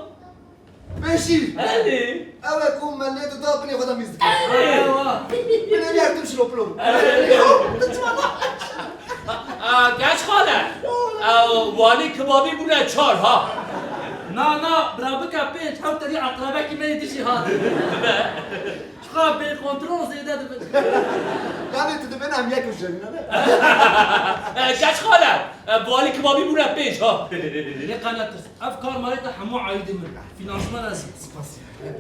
Beşîr! Erê! Ew e ku me lê dida binê xwe de mîz dike. Erê! Ewa! Binê her tim şilo pilo bû. Erê! A, genç xale! A, walî kebabî bûne çar, ha! Na, na, bira bike pênc, hew terî eqrebekî me yê dijî hat. Dibe. Çiqa bêkontrol zêde dibin. Yanî tu dibin em yek û jin, ne? E, keç xale, e, balî kibabî bûne pênc ha. Lê qe netirs. Ev kar malê te hemû aîdê min. Fînansman ez. Spas.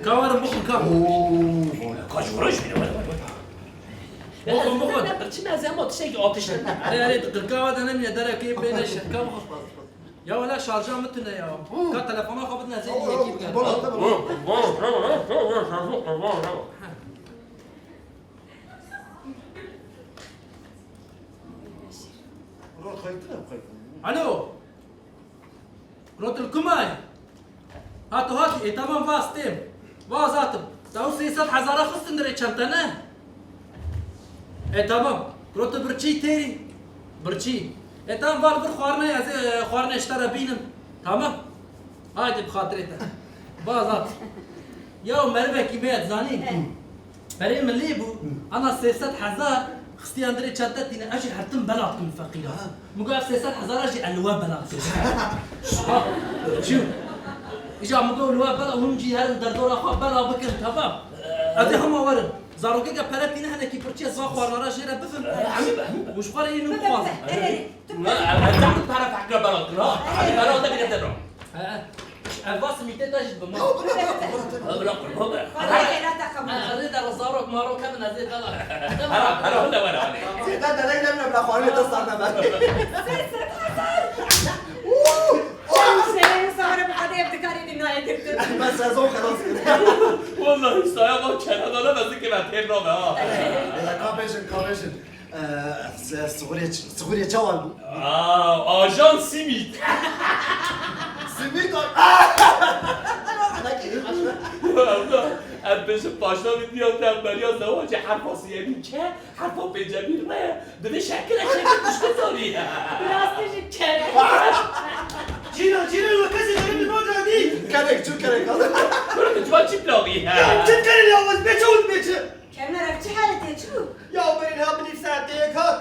Ka werin bixwin ka. Oo, ka ji xwe re jî bîne, were, were, were. Bixwin, bixwin. Birçî me zema tiştekî atiştin. Erê, erê, di qirka we de nemîne, derekê bê neşe. Ka bixwin. Ya wele şarja min tune ya. Hı. Ka telefona xwe bidin ez ê yekî bigerim. Bana, bana. Alo. Rotil kumay. Hato hati, e, tamam, vaz têm. Vaz hatim. Te ew sê sed hezara xistin dirê çente, ne? E, tamam. Roti birçî têrî. Birçî. E, tamam, val vir xwarine, ez ê, e, xwarine ji te re bînim. Tamam. Haydi bi xatirê te. Vaz hat. Ya merivekî me, zanî. He. Berê min lê bû, ana sê sed hezar xistiyan dirê çente tîne, ez jî hertim bela dikim feqîra. Ha. Min got ev sê sed hezara jî ez li we bela dikim. Ha, çû. Îja min got li we bela, hûn jî herin derdora xwe bela bikin, temam. Ez ê hema werim. Zarokeke pere tîne, hinekî pirçiye zan xwarnara jê re bifim. Hemî be, hemî be. Û ji xwe re yê nû bixwazim. Erê, erê. Tu Na, ez, ez tam para fekra bela dikim, ha. Erê. Bela te bîne te bela. He, he. Ev va simîtê te jî bi ma. Yo, bira, bira, bira, bira. Bira, bira, bira. Xwedê xêra te qebûl. Erê de zarok marok hebin ez ê bela. Hera, hera, hunda were, hadi. Zêde derek nemine bira, xwarê te sar nebe. Sê sed hezar. Uuu, uuu. Şerê sare bi Xwedê ev dikarê dî nayê girtin. Ben sezon xelas kir. Wallahî saya va kere dane, ez ê keve têr nabe, ha. Ka bêjin, ka bêjin. Ee, s-, sixurê ç-, sixurê çawa bû? Aa, ajan simît. Simît a-, Ewla, ez bêjim paşna vîdeo te beriya zewacê herfa siyemî ke, herfa pêncemî re, divê şekire şekir tiştê zarî. Rastî jî kerek. Cîna, cîna, we kesî xerîb li nod radî. Kerek, çu kerek. Kuro tu ciwan çi plawî? Ya, çi kerek ya, wez beçe, wez beçe. Kevner, ev çi halet e, çi bû? Ya berî niha bi nîv saetê yek hat.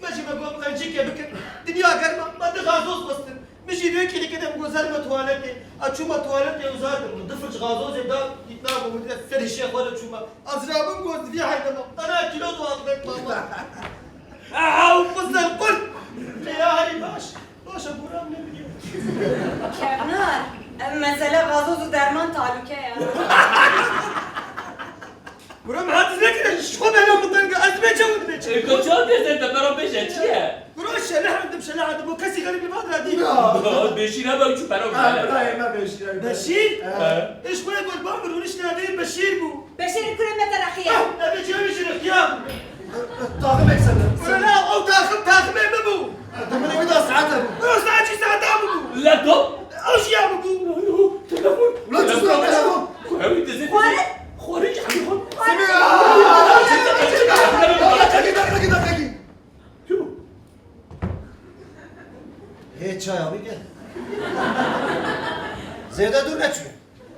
Me jî me got, em çi ke bikin. Dinya germ e, me di gazoz xwestin. Min jî wê kêlîkê de min got, zer me tuwaletê. Ez çûme tuwaletê û zar min di firç gazozê da, dît nabû, min dît ez serê şêx xwe de çûme. Ez rabim got, vî heyde me, qena kîlo tu aqibet mama. Aha, û qusel qurt. Ya herî baş. Baş e, Buram ne bileyim. Kevner, ev mesele gazoz û derman talûke ya. Bro, min hatiz nekire, ji xwe bela min teng e, ez dibê çawa dibê çi? Ê, ku çawa dê ser te, bero bêje, çi ye? Bro, şelehendim, şelehendim, o kesî xerîb li van radî. Ya. Bêşîr hebe û çû bero bêje. Ha, birayê me Beşîr hebe. Beşîr? Ha. Ê, ji xwe gol ba min rûnişt navê Beşîr bû. Beşîr kurê me te rexiye. Ah, navê çi wî jî rexiya bû. Taxim eksende. Bro, na, ew taxim, taximê min bû. Di min wî da saete bû. Bro, saet çi saeta min bû. Laptop? Ew jî ya min bû. Telefon. Ulan çi telefon? Xwarî dizê. Xwarî? Xwarî ji hemî xwe. Semî, aa! Çekî, çekî, çekî, çekî. Hê çaya bike. Zêde dûr neçûye.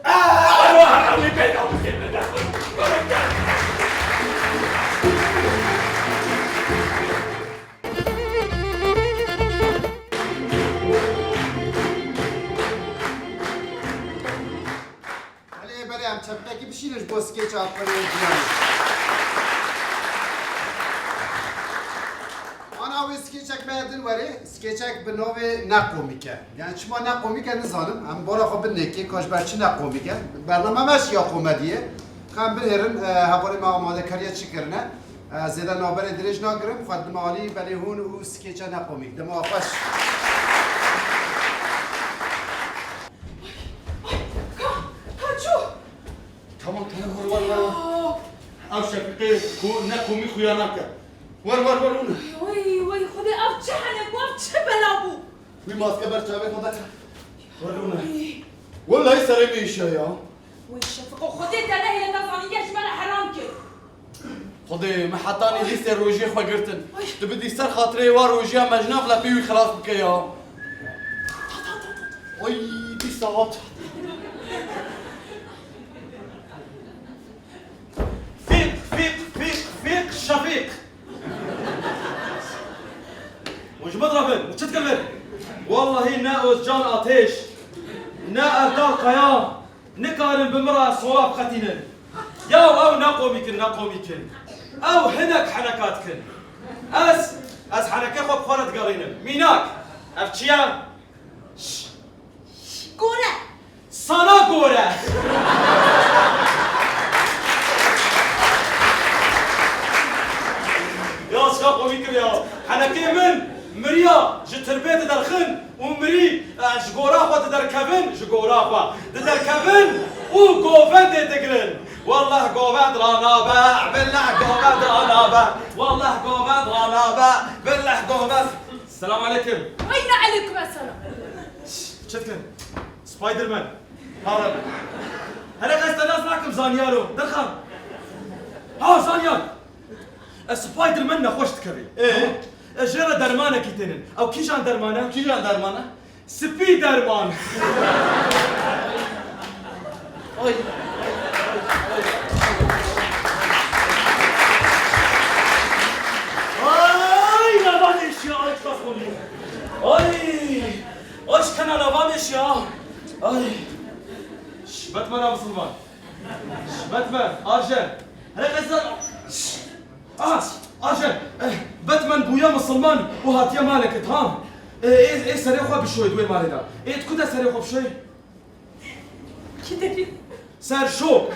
Aa! Belê, belê, em çeptekî bişînin ji bo skêça xwe yê jiyanê. Ana wê skêçek me din werê, skêçek bi navê Ne Komîk e. Yani çima ne komîk e nizanim, em bara xwe binêkê, ka ji ber çi ne komîk e. Bername me jî ya komedî ye. Ka em binêrin, e, hevalê me amadekariya çi kirine. E, zêde navberê dirêj nagirim, xwe dime alî, belê hûn û skêça ne komîk. Dema xweş. Ay, ay, ka, ka çû? Tamam, tamam, war, war, war, war. Ya. Ev Şefîqê ku ne komî xuya nake. War, war, war, war. Wey, wey, Xwedê, ev çi hene bû, ev çi bela bû? Wî maske ber çavê xwe dake. War, war, war. Wey. Wellahî serê min îşe ya. Wey Şefîqo, Xwedê te nehêle, te zanî ke ji me re heram kir. Xwedê, me hetanî lîstê rojiyê xwe girtin. Ay. Tu bidî ser xatirê wa rojiya me ji nav lepê wî xilas bike ya. Ay, dîsa hat. Fîq, fîq, fîq, fîq, Şefîq. Hûn ji min re bin, hûn çi dikin vir? Wellahî ne Ozcan Ateş, Ne Erdal Kaya, nikarin bi min re sola biqetînin. Ya ew ne komîk in, ne komîk in. Ew hinek heneka dikin. Ez, ez henekê xwe bi xwe re digerînim. Mînak, ev çi ye? Gore. Sana gore. Ya çiqa komîk in ya. Henekê min miriya ji tirbê diderxin û mirî, e, ji gora xwe diderkevin, ji gora xwe diderkevin û govendê digirin. Wallah govend ranabe, billah govend ranabe. Wallah govend ranabe, billah govend. Selam aleyküm. Ay ne aleyküm selam. Çi dikin? Spiderman. Para. Hele ez te nas nakim zanyaro. Derxan. Ha zanyar. Ez Spiderman nexweş dikevî. Ee? Ez jê re dermanekî tênin. Ew kîjan derman e? Kîjan derman e? Spî derman. Ay. Ay, lavan eşya, ay, çiqas komîk. Ay. Aşkına lavan eşya. Ay. Şş, Batman ha Musulman. Şş, Batman, Arjen. Hele qezer. Şş. Aha, Arjen. Eh, Batman bûye Musulman û hatiye maleke, tamam. Eh, ê, ê serê xwe bişoyê di wê malê de. Ê tu ku de serê xwe bişoyê? Kî derî? Ser şok.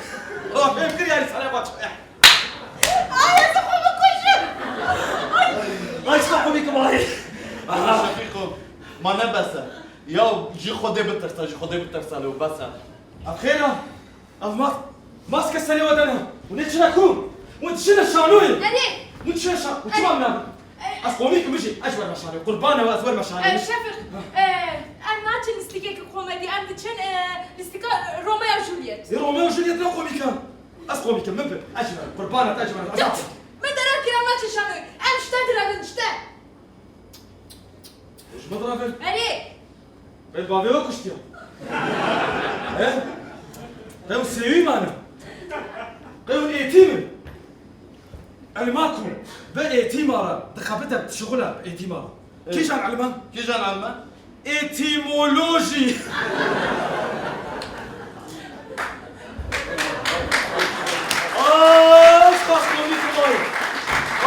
Ra fêm kir yani sana bak. Ay, ez xwe bikujim. Ay, çiqa komîk im ay. Aha. Şefîqo, ma ne bes e. Ya ji Xwedê bitirse, ji Xwedê bitirse lê bes e. Ev xêr e. Ev mas-, maske serê we de ne. Hûn ê çi ne ku? Hûn diçine şanoyê. Erê. Hûn diçine şa-, hûn çima min nabin? Ez komîk im, bijî, ez ji wer me şanê. Qurbana we, ez wer me şanê. E, Şefik, e, em naçin lîstikeke komedî, em diçin, e, lîstika Romeo Juliet. Ê, Romeo Juliet ne komîk e? Ez komîk im, min bi. Ez ji wer, qurbana te, ez ji wer, ez Tut! Me dera kir, em naçin şanoyê. Em ji te direvin, ji te. Ji min direvin? Erê. Bê bavê we kuştiya. He? Qey hûn sêwî mane? Qey hûn êtîm in? Elma ku bi êtîma re dixebite, dişixule bi êtîma re. Evet. Kîjan elma? Kîjan elma? Etîmolojî. Ay, çiqas komîk im ay.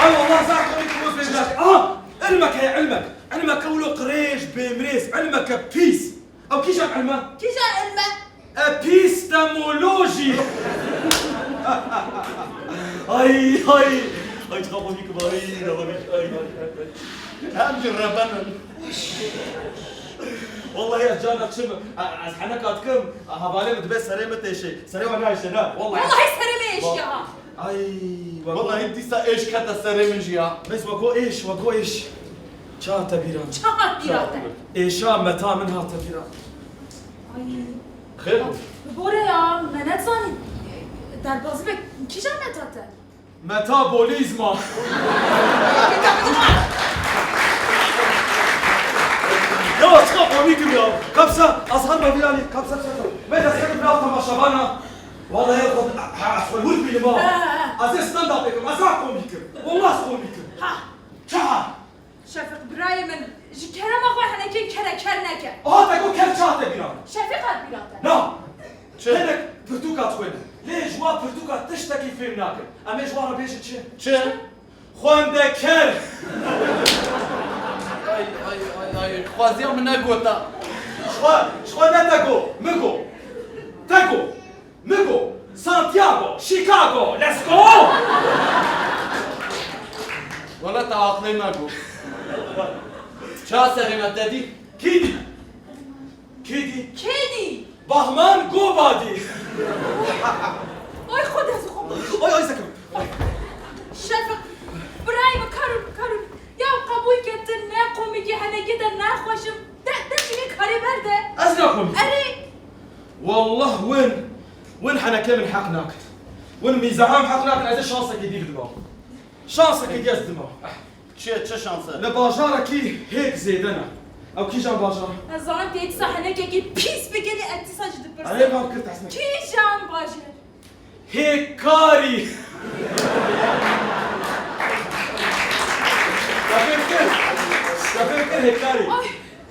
Ay, wallah zaf komîk im, wis bêjak. Aha, ilmek heye, ilmek. Ilmeke wilo qirêj, bêmirêz, ilmeke pîs. Ew kîjan ilm e? Kîjan ilm e? Epistemolojî. Ay, ay. Ay, çiqa komîk im, ay, ay, ay, ay. Em jî reben in. Wallahî ez carna çi, ez heneka dikim, hevalê min dibe serê min têşê. Serê we nayêşe, ne? Wallahî. Wallahî serê me êşiya ha. Ay, we go- Wallahî dîsa êş kete serê min jî ya. Bes we go êş, we go êş. Ça te bîran? Ça hat bîra te? Êşa meta min hate bîran. Ay. Xêr bû? Bi bore ya, me nezanî. Derbazî be, kîjan meta te? Metabolîzma. Ya, çiqa komîk im ya. Kapsa, azhar me vîranî, kapsa, kapsa. Me desteke bi nav temaşevana. Wallahî, xwe, ha, ez xwe wir bînim ha. Ha, ha, ha. Ez ê stand-upê kim, ez ha komîk im. Wallah ez komîk im. Ha. Çaha. Şefik birayê min, ji kerema xwe henekê kere ker neke. Aha te got ker çawa te bîra? Şefik hat bîra te. Na. Çi? Hinek pirtûka dixwîne. Lê ji wan pirtûka tiştekî fêm nakin. Em ê ji wan re bêjin çi? Çi? Xwendeker. Ay, ay, ay, ay. Xwaziya min negota. Ji xwe, ji xwe ne te got, min got. Te got. Min got, Santiago, Chicago, let's go! Wele te aqilê me got. Ça serê me te dî? Kî dî? Kî dî? Kî dî? Bahman Gobadî. Oy, Xwedê ez xwe. Oy, oy, sekim. Şefik, birayê min, karû, karû. Ya qebûl ke tu ne komîkê henekê de nexweş im. De, de çi vê karê berde. Ez ne komîk. Erê. Wallah win, win henekê min heq nakin. Win mîzaham heq nakin, ez ê şansekê dî bidima. Şansekê dî ez dima. Çi, çi şans e? Li bajarekî hêk zêde ne. Ew kîjan bajar? Ez zanim tu yê dîsa henekekî pîs bikinî, ez dîsa jî dipirsim. Erê, van kir, tehsine. Kîjan bajar? Hêkarî. Te fêm kir? Te fêm kir hêkarî? Ay.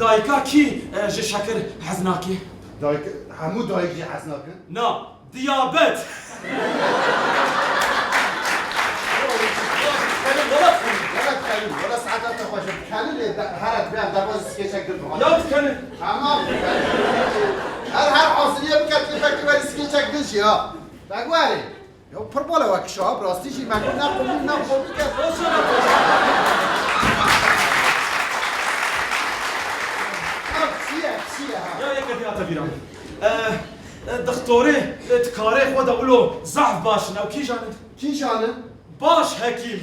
Dayika kî, e, ji şekir hez nake? Dayik, hemû dayik jî hez nakin. Na, diyabet. Wela dikenin, wela dikenin. Wela dikenin, wela saeta te xweş e. Dikenin ê de, here dibe em derbazî skeçek din bixwe. Ya dikenin. Tamam. Her, her haziriye bike, kêfekî werî skeçek din jî ha. Begwarê. Ya pir bala wek şa, bi rastî jî me got ne komîk, ne komîk e. Ya çi ye, çi ye ha? Ya yeke diyate bîra. E, e, dixtorê, e, dikarê xwe de wilo zehf baş in, ew kîjan in? Kîjan in? Baş hekîm.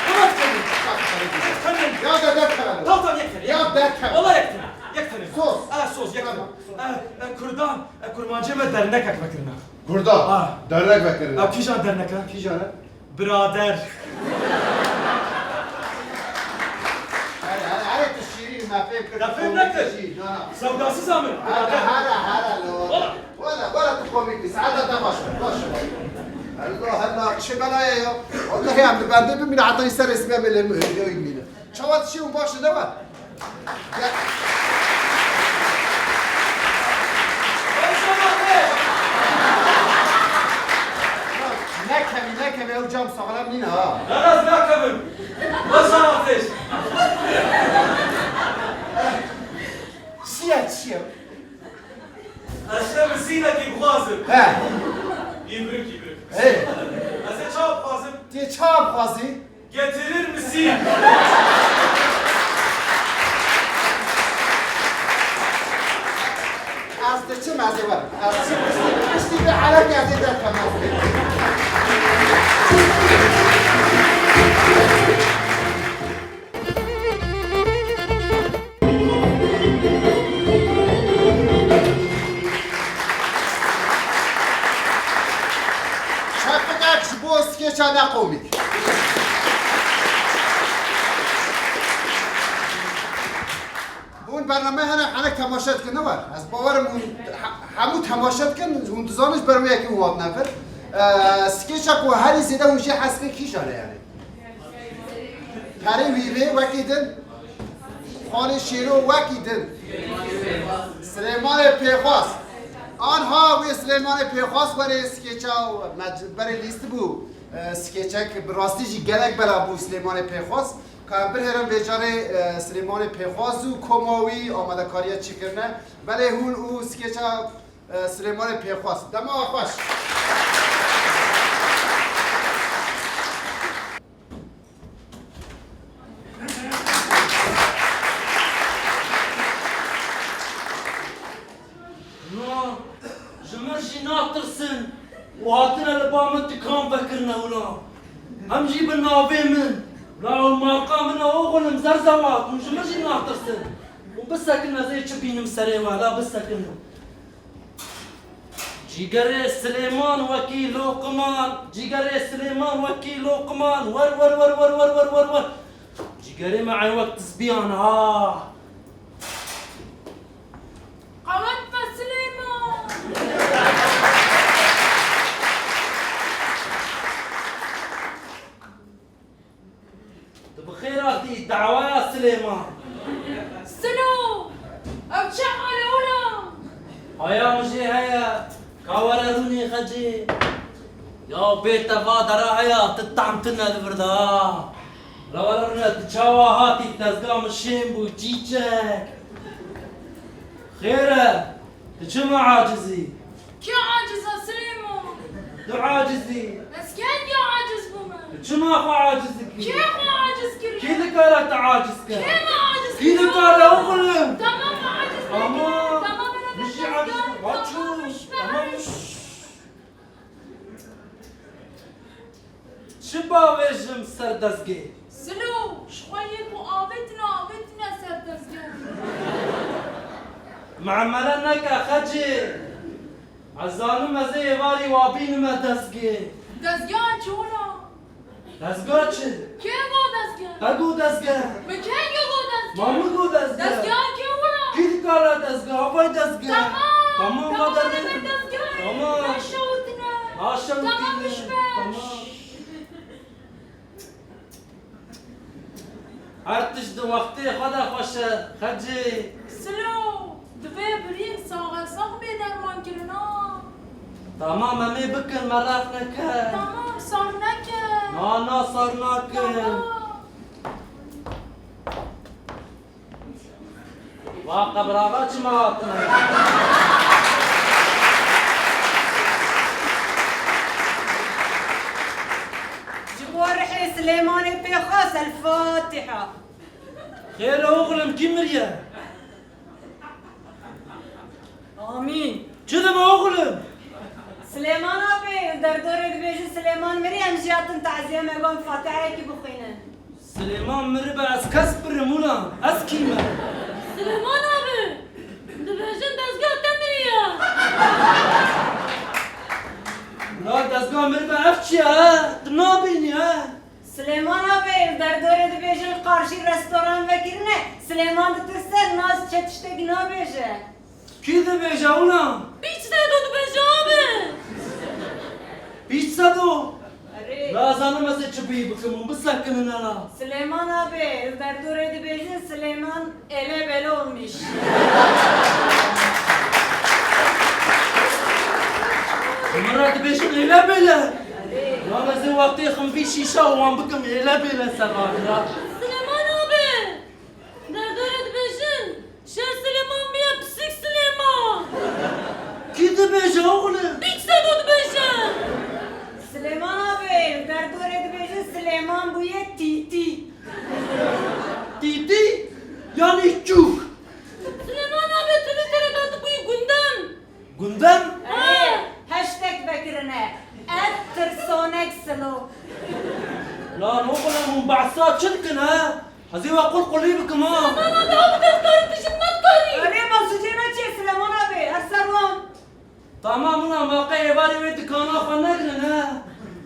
Yek tenê. Ya de derkeve. Tamam, tamam, yek tenê. Ya derkeve. Wala yek tenê. Yek tenê. Sos. Ala sos, yek tenê. Tamam. E, e, Kurdan, e, Kurmancê me dernekek vekirine. Kurdan. Ha. Dernek vekirine. Ha, kîjan derneke? Kîjan e? Birader. Hele, hele, hele tu şîrî me fêm kir. Ya fêm nekir. Şîrî, na, na. Sewdasî zamin. Hele, hele, hele, lo. Wala. Wala, wala tu komîk bî. Saeta te baş be, baş be. Allah Allah, çi belaya ya. Wallahî em li bendê bimîne, heta îser resmê me lê mi hêdî bimîne. Çawa dişî hûn baş e, ne be? Ya. Nekevî, nekevî, ew cam saxlem nîne ha. Naraz nakevim. Baş ateş. Çi ye, çi ye? Ez şev sînekî bixwazim. He. Îbrik, îbrik. Hey. Ez ê çawa bixwazim? Tê çawa bixwazî? Getirir misin? Ez diçim, ez ê werim. Ez çi piştî, piştî vê erekê ez ê derkem, ez ê. Çepikek ji bo skeça neqomîk. Hûn bername hene, hene temaşe dikin, ne war? Ez bawerim hûn he-, hemû temaşe dikin, hûn dizanin ji ber wê yekê hûn hatine vir. Eee, skeça ku herî zêde hûn jê hez dikin kîjan e yani? Perê wî vê wekî din. Xalê Şêro wekî din. Silêmanê Pêxwas. Anha wê Silêmanê Pêxwas werê skeça me berê lîstibû. E, skeçek bi rastî jî gelek bela bû Silêmanê Pêxwas. Ka em bihêrin vê carê, e, Silêmanê Pêxwas û koma wî amadekariya çi kirine. Belê hûn û skeça, e, Silêmanê Pêxwas. Dema xweş. Na, ji min jî natirsin û hatine li ba min tikan vekirine wila. Em jî bi navê min, la ew marka min e oxlim Zerzewat, hûn ji min jî natirsin. Hûn bisekin ez ê çi bînim serê we, la bisekin. Cîgerê Silêman wekî loqiman, cîgerê Silêman wekî loqiman, wer, wer, wer. Cîgerê me ey wek tizbiyan ha. Qewet be Silêman! Tu bi xêr hatî dawaya Silêman. Silo! Ev çi hal e wila? Haya min jê heye, ka were rûnê xecê. Ya bê te va dera heya, tu tam tune li vir de ha. La were rûne, tu çawa hatî, dezga min şên bû, çîçek. Xêr e, tu çima aciz î? Kê aciz e Silêman? Tu aciz î. Ez kengî aciz bûme? Tu çima xwe aciz dikî? Kê xwe aciz kiriye? Kî dikare tu aciz ke? Kê me aciz kiriye? Kî dikare oxlim? Tamam, me aciz nekiriye. Tamam. Tamam, min jî aciz kir. Tamam, min jî. Tamam. Çi bavêjim ser dezgê? Silo, ji xwe yê ku avêtine, avêtine ser dezgê. Memere neke xecê. Ez zanim ez ê êvarî wa bînime dezgê. Dezgeha çi wina? Dezga çi? Kê got dezge? Te got dezge. Min kengî got dezge? Ma min got dezge. Dezgeha kê wina? Kî dikare dezge? Avay dezge. Tamam. Tamam, tamam, va dezge. Tamam. Naşewitine. Naşewitine. Tamam, mişbe. Tamam. Her tişt di wextê xwe de xweş e, xecê. Silo, divê birîn saxe sax bê dermankirina. Tamam, em ê bikin, meraq neke. Tamam, sar neke. Na, na, sar nakin. Tamam. Va qebiraxa çima hatine? Ji bo rihê Silêmanê Pêxwas, El Fatiha. Xêr e oxlim, kî miriye? Amîn. Çi dibe oxlim? Silêman abê, li derdorê dibêjin Silêman mirî, em jî hatin taziyê me, gon fatiheyekî bixwînin. Silêman miribe ez kes birim wila, ez kî me? Silêman abê, dibêjin dezgeh te miriye. Wila dezgeh miribe ev çi ye he? Tu nabînî he? Silêman abê, li derdorê dibêjin li qarşî restoran vekirine, Silêman ditirse, nas çi tiştekî nabêje. Kî dibêje wina? Pîç Sedo dibêje abê. Pîç Sedo? Erê. La zanim ez ê çi bî bikim û bisekinin hela. Silêman abê, li derdorê dibêjin Silêman ele bele olmuş. Min re dibêjin ele bele. Erê. Lan ez ê wextê xim vî şîşa û wan bikim ele bele ser ravîra. Silêman abê. Derdorê dibêjin, şer Silêman bûye pisîk Silêman. Kî dibêje oxlim? Pîç Sedo dibêje. Silêman abê, derdorê dibêjin Silêman bûye tîtî. Tîtî? Yanî çûk. Silêman abê, tu li tere de dibûyî gundem. Gundem? Erê, heştek vekirine. Ev tirsonek silo. Lan oxlim hûn behsa çi dikin he? Ez ê we qulqulî bikim ha. Silêman abê, ew bi te dikarî, tu ji min nedikarî. Erê, maqsudê me çi ye Silêman abê? Her ser wan. Tamam wina, ma qey êvarê wê dikana xwe negirin he.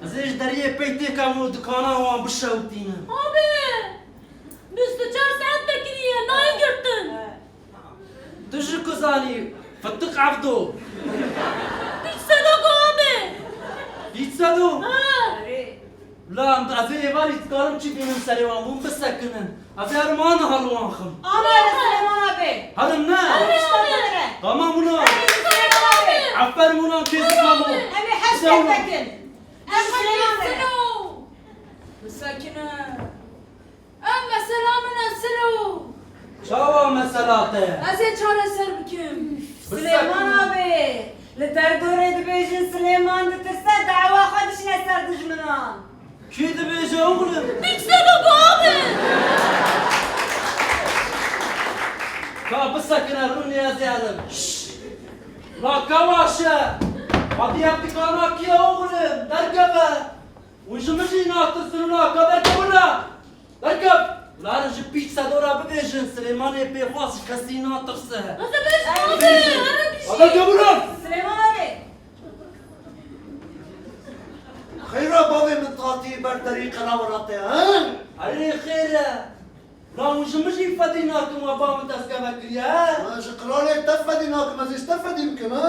Ez ê ji deriyê pey têkevim û dikana wan bişewitînim. Abê, bîst û çar saet vekirî ye, nayê girtin. Tu ji ku zanî? Fitik Evdo. Pîç Sedo ku abê. Pîç Sedo? Ha. La em, ez ê êvarî dikarim çi bînim serê wan, hûn bisekinin. Ez ê herim aniha li wan xim. Ama Silêman abê. Herim ne? Herim işte abê. Tamam wina. Herim Silêman abê. Aferin wina, kêzik memo. Em ê heştek vekin. Em Silêman abê. Bisekine. Ev mesela min e Silo. Çawa mesela te? Ez ê çareser bikim. Silêman abê, li derdorê dibêjin Silêman ditirse, dawa xwe dişine ser dijminan. Kî dibêje oxlim? Pîç Sedo ku abê. Ka bisekine rûnê ez ê herim. Şşş! La kewaşe! Hatiye dikana kî ye oxlim? Derkeve! Hûn ji min jî natirsin wina, ka derkevin re! Derkev! Larin ji Pîç Sedo re bibêjin, Silêmanê pêxwas ji kesî natirse. Ez ê bêjim, abê, abê, bêjim. Derkevin re! Silêman abê! Xeyra bavê min tatî ber derî qerawira te, he? Erê xêr e! La hûn ji min jî fedî nakin, we ba min destgeve kiriye, he? Ez ji qiralê te fedî nakim, ez ê ji te fedî bikim, he?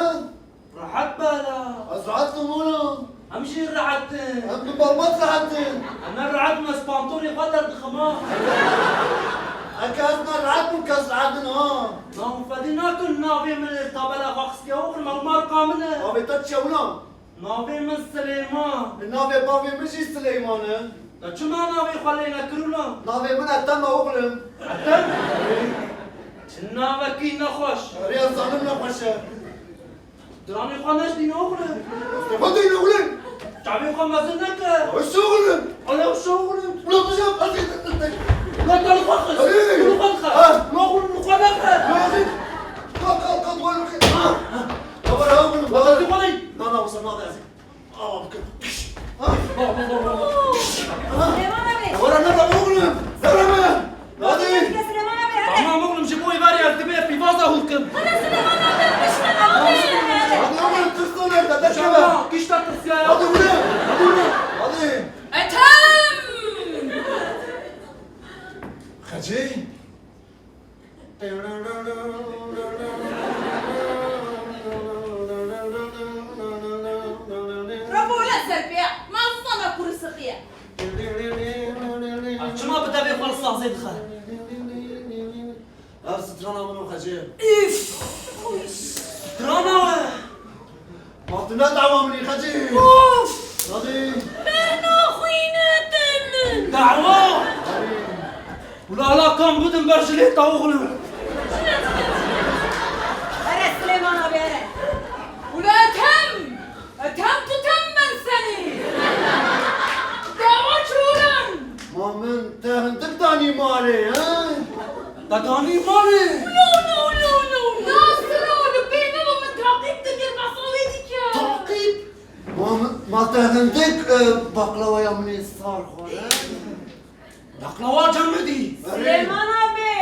Rehet be la. Ez rehet im oğlum. Em jî rehet in. Em bi malbat rehet in. Em ne rehet in, ez pantorê xwe derdixim ha. Eke ez ne rehet bûm, kes rehet in ha. Na hûn fedî nakin navê min li tabela xwe xistiye oxlim, ew marka min e. Navê te çi ye wina? Navê min Silêman. Navê bavê min jî Silêman e. Ya çima navê xwe lê nekir wina? Navê min Ethem e oxlim. Ethem? Çi navekî nexweş. Erê, ez zanim nexweş e. Stranê xwe neştîne oxlim. Xwe deyne oxlim. Çavê xwe mezin neke. Wisa oxlim. Ala wisa oxlim. Ula tu jab ez ê. Ula tu li xwe xist. Erê. Tu li xwe dixe. Ha. Ula oxlim li xwe nexe. Ula ez ê. Kalk, kalk, kalk, oxlim. Ha. Baba, ya oxlim. Baba, tu xwe dey. Na, na, wisa nabe ez ê. Awa bikin. Ha. Baba, baba, baba. Ha. Süleyman abi. Wara nebe oxlim. Sereme. Hadi. Süleyman abi, hadi. Tamam oğlum, ji bo êvarê ez dibê pîvaza hûr kim. Hadi Süleyman abi, piştine abi. Hadi oğlum, tirso nerede? Derkeve. Kişta tirsiya ya. Hadi oğlum. Hadi oğlum. Hadi. Ethem! Xecê. Rabo ya serpêya. Ma zana kuru sıkıya. Ev çima bi devê xwe li sazê dixe? Ev strana min o Xecê. Üf! Strana we! Ma tu ne dawa min î Xecê? Of! Dadê! Bena xwînetê min! Dawa! Dadê! Ula ala kam bidin ber jilê te oxlim. Here Silêman abi, here. Ula Ethem! Ethem tu tem ben seni! Dawa çûran! Ma min te hindik danî malê, he? Te danî malê? No, no, no, no! Nasir o, li pê min min taqîb dikir, bes o wê dikir. Taqîb? Hate hindik, e, baklawaya min ê sar xware. Baklawa Cemidî. Erê. Silêman abi,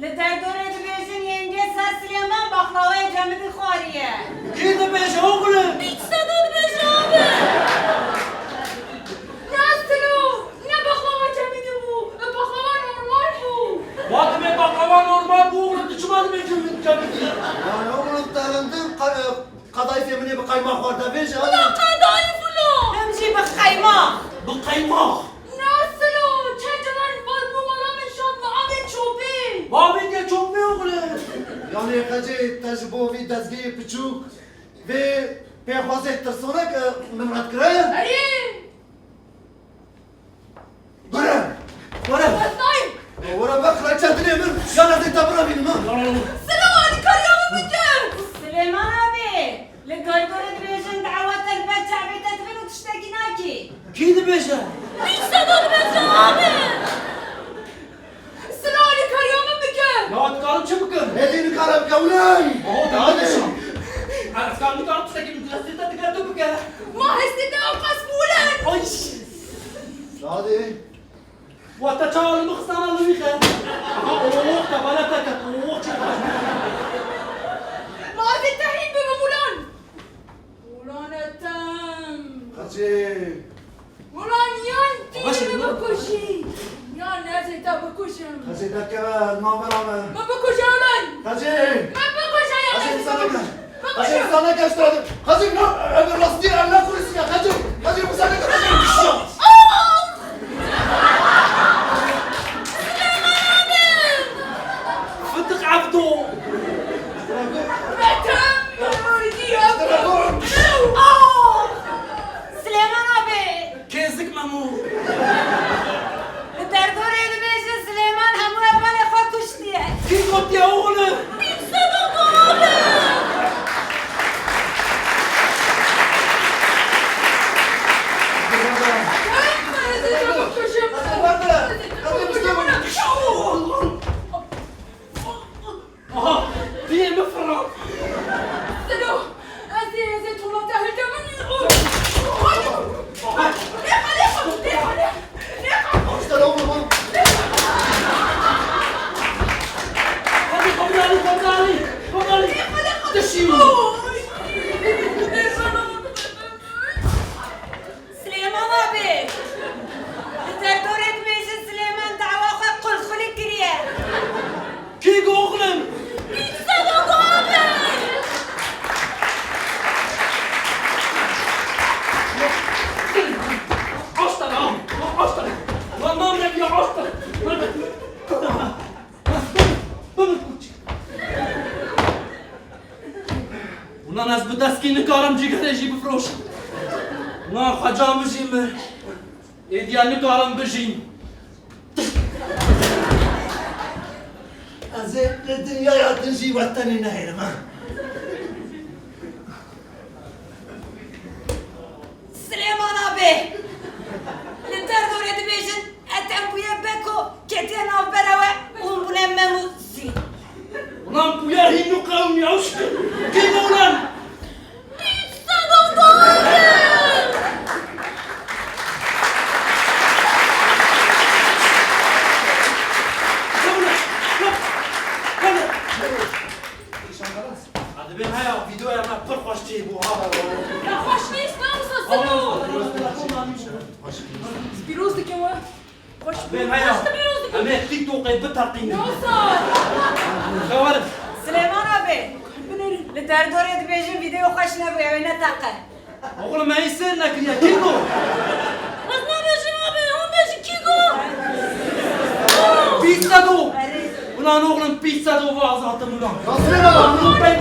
li derdorê dibêjin yenge ser Silêman baklawaya Cemidî xwariye. Kî dibêje oxlim? Pîç Sedo dibêje abi. Ne Silo, ne baklawa Cemidî bû, baklawa normal bû. Ma dibê baklawa normal bû, oxlim tu çima dibêjin Cemidî? Ya oxlim te hindik, qe-, Qedayîfê min ê bi qeymax xwar de vêje. Wila qedayîf wilo. Em jî bi qeymax. Bi qeymax. Na Silo, çend caran bar bû mala min şand bi avê çopê. Bi avê diye çopê oxlim. Yanî Xecê, te ji bo vî dezgehê piçûk vê pêxwazê tirsonek, e, min red kire? Erê. Were! Were! Ez nayêm. Were, me kraliçe dilê min, yan ez ê te birevînim, ha? Silo, alîkariya min bike. Silêman abi, li derdorê dibêjin dawa te li ber çavê te dibin û tiştekî nakî. Kî dibêje? Pîç Sedo dibêje abi. Silo, alîkariya min bike. Ya, dikarim çi bikim? Hêdî nikare bike, wulay! Oh, daha ne şan? Ez karim nikarim tiştekî min destê te digre tu bike. Ma hestê te ew qas bûle. Ay! Hadi. Wa te çawa li min xistana li wî xe? Aha, oh, te bala te ket, oh, çi xweş. Ma ez ê te hîn bibim, ulan. Ulan Ethem. Xecê. Ulan yan tu Xecê, min bikujî, yan ez ê te bikujim. Xecê, derkeve, navbera me. Min bikuje ulan. Xecê. Min bikuje yan Xecê, ez ê te bikujim. Min bikuje. Xecê, wisa neke ji te re. Xecê, na, ev rastî ye, ev ne kurîsî ye. Xecê, Xecê, wisa neke, Xecê. Aw! Silêman abi! Fındık Abdo! Betem! Aw! Silêman abi! Kêzik Memo! Li derdorê dibêjin Silêman hemû hevalê xwe kuştiye. Kî gotiye oxlim? Pîç Sedo abi! Aha, diyê min firan. Selo, ez ê, ez ê tola te hilkemin. Lêxa, lêxa, lêxa, lêxa. Hadi, Komdalî, Komdalî, Komdalî. Dişî min. Silêman abi! Li derdorê dibêjin Silêman dawa xwe qulxulî kiriye. Kî got oxlim? Pîç Sedo got abi! Asta lan! Asta! Lan, lan, ne diyor, asta! Bibir kuçik. Ulan ez bi deskî nikarim cîgerê jî bifroşim. Ulan xweca min jî mir. Êdiya nikarim bijîm. Ez ê li dinyaya din jî we tenê nehêlim, ha. Silêman abi! Li derdorê dibêjin Ethem bûye beko ketiye navbera we û hûn bûne mem û zî. Ulan bûye hîn û qewmiya û şikir. Kî bû ulan? Pîç Sedo got abi! Kevine! Kevine! Îşan xelas. Hadi ben haya, videoya me pir xweş çêbû ha. Ya xweş nîst, ne wisa Selo. Pîroz dikim we. Xweş bû. Ben haya. Xweş pîroz dikim. Em ê TikTokê biteqînin. Ne wisa. Xewerim. Silêman abi. Binêrin. Li derdorê dibêjin video xweş nebûye, wê neteqe. Oxlum, me yê sêr nekiriye. Kî got? Ez nabêjim abi, hûn bêjin kî got? Pîç Sedo. Erê. Ulan oxlum, Pîç Sedo ve azatım ulan. Nasıl ya? Oxlum, ben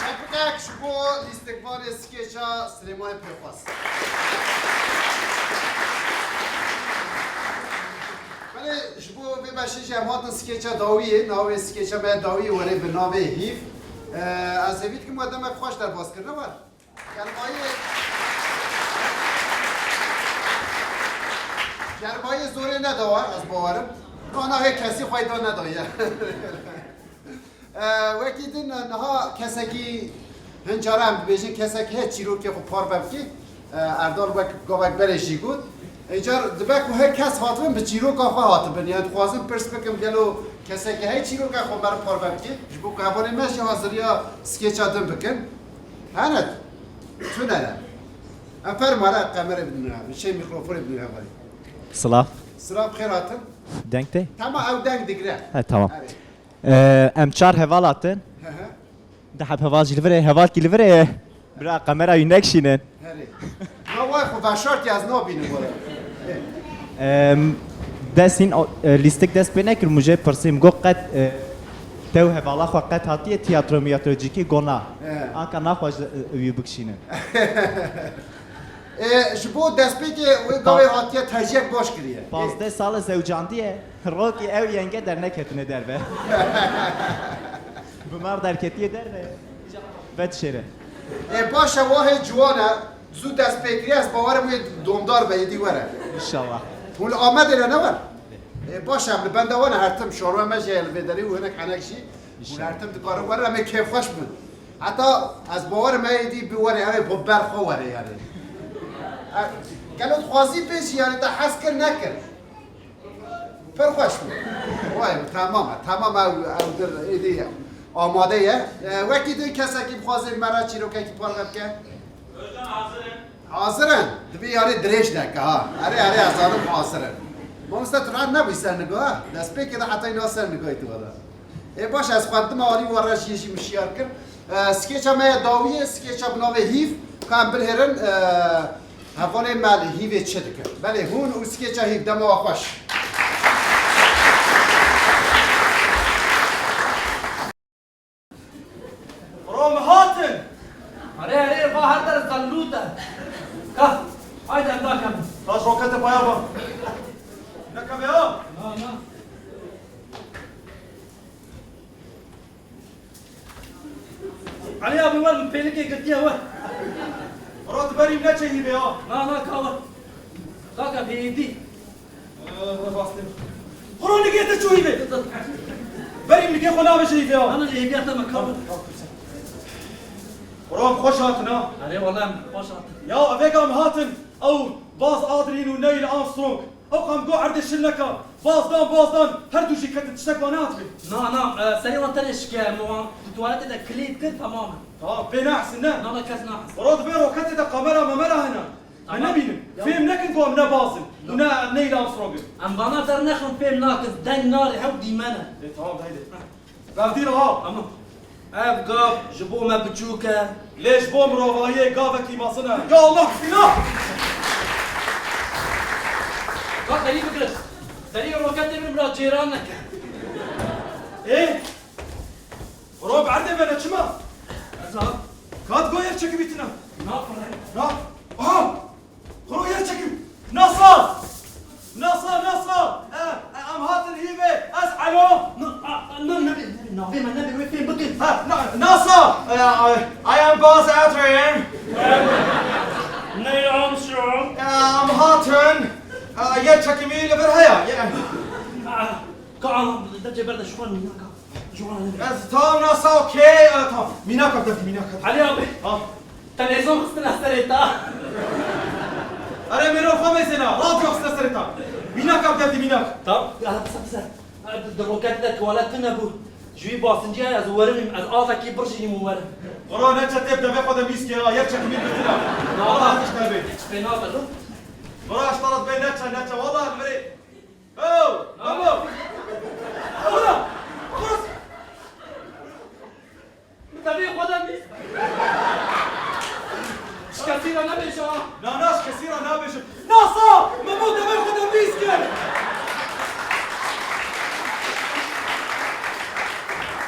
Çepiqek ji bo lîstikvanê skeça Silêmanê Pêxwas. Belê, ji bo vê beşê jî em hatin skeça dawiyê, navê skeça me dawiyê were bi navê Hîv. Eee, ez hêvî dikim we demek xweş derbas kirine we. Germayê, germayê zorê nedawa, ez bawerim. Kana hê kesî xwe da nedaye. E, wekî din, niha kesekî hin cara em dibêjin, kesek heye çîrokê xwe parve bike. E, Erdal wek gavek berê jî got. Încar dibe ku her kes hatibin bi çîroka xwe hatibin. Yani dixwazim pirs bikim, gelo kesekî heye çîroka xwe me re parve bike? Ji bo ku hevalên me jî haziriya skêça din bikin. Hene? Tune ne? Em ferma re qemere bidin, şey, mikrofonê bidin hevalê. Silav. Silav, xêr hatin. Deng tê? Tamam, ew deng digre. He, tamam. Erê. Ee, em çar heval hatin. Hı hı. Di heb heval jî li vir e, hevalkî li vir e. Bira, kamera wî nekşînin. Herê. Na, vay xwe veşartî, ez nabînim were. Em, dest hîn, o, e, lîstik dest pê nekir, min jê pirsî, min got qet, e, tew hevala xwe qet hatiye tiyatro miyatro cîkî, got na. He. Anka naxwaş, e, wî bikişînin. E, ji bo destpêkê wê gavê hatiye terciyek baş kiriye. Pazdeh sal e zewcandiye, rokî ew yenge derneketine derve. Bi mar derketiye derve. Ve dişêre. E, baş e, wahê ciwan e, zû dest pê kiriye, ez bawerim wê domdar be, êdî were. İnşallah. Hûn li Amedê re ne wer? E, baş e, em li benda wan e, her tim şaroya me jî heye li vê derê û hinek henek jî. Hûn her tim dikarin werin, em ê kêfxweş bin. Heta ez bawerim, êdî bi were, ew ê bo ber xwe were yani. E, gelo dixwazî bêjî yani, te hez kir nekir? Pir xweş bû. Vay, temam e, temam e, ew, ew dir êdî amade ye. E, wekî din kesekî bixwaze me re çîrokekî parve bike? Özcan, hazir in. Hazir in? Divê yani dirêj neke ha. Erê, erê, ez zanim hazir in. Mamoste, tu rahat nebûyî ser niga, ha? Destpêkê de hetayî na ser nigayî tu vada. Ê baş, ez xwendime alî we re jî, jî min şiyar kir. E, skêça me ya dawî ye, skêça bi navê Hîv, ka em bilhêrin, e, Hevalên me li hîvê çi dikin? Belê, hûn û skêça hîv, dema we xweş. Rom hatin! Erê, erê, va her der zellût e. Ka, haydi em dakem. Taş rokete paya ba. Nekeve ya. Na, na. Elî abi, wer min pêlikê girtiye, wer. Ro, tu berî min neçe hîvê ha. Na, na, ka wer. Kaka, bêdî. Eh, bastım. Xuro, nigê te çû hîvê. Berî min nigê xwe navêje hîvê ha. Ana, hêviya te me, ka wer. Xuro, em xweş hatin ha. Erê, wele em xweş hatin. Ya, evêka em hatin, ew Buzz Aldrin û Neil Armstrong. Ew qamgo erdê şil neka. Baz dan, baz dan. Her du jî ketin, tiştek wan nehatibê. Na, na, e, serê wan tenê şike, em wan di tuwaletê de kilît kir, temam e. Tamam, pê nehsin ne? Na, na, kes nahis. Bro, divê roketê de kamera memera hene. Me nebînin. Tamam. Ya. Fêm nekin ku em ne Baz in û ne Neil Armstrong in. Em vana dernexin, fêm nakin, deng narê, hew dîmen e. Ê, tamam, haydi. Heh. Gavdî re ha. Tamam. Ev gav ji bo me biçûk e. Lê ji bo mirovahiyê gavekî mezin e. Ya Allah, bismillah! Ka serî bigirin. Serî roketê min bira cêran neke. Ê? Rob erdê bene çima? Ez ha. Kat go yer çekibî tine. Na, na. Aha! Xuro yer çekim. NASA! NASA, NASA! E, e, em hatin hîvê. Ez Elo. Na, a, a, na, nebe, nebe, navê me nebe, wê fêm bikin. Ha, na, NASA! E, I, I am Buzz Aldrin. Neil Armstrong. E, em hatin. E, yer çekimî li vir heye. Ye- A, ka, a, de cêber de şixwe nîna ka. Ez tam NASA, okey, e, tam. Mînaka devdî, mînaka. Elî abi. Ha. Televîzyon xistine serê te. Erê, mêro xwe mêzêna. Radyo xistine serê te. Mînaka devdî, mînak. Tam. Ya, qise, qise. Di, di roketê de tuwalet tune bû. Ji wî basincî ye, ez werim, ez avekî birjînim û werim. Xura neçe tê devê xwe de mîskê, ya, yer çekimî girtina. Na, Allah na. Hiç tevê. Hiç pê nabe, lo. Xura, ji te re dibê neçe, neçe. Wala, li vir ê. Ew! Memo! Ola! Kurs! Min devê xwe de mîsk. Ji kesî re nebêje ha. Na, na, ji kesî re nabêjim. NASA! Memo devê xwe de mîsk kir!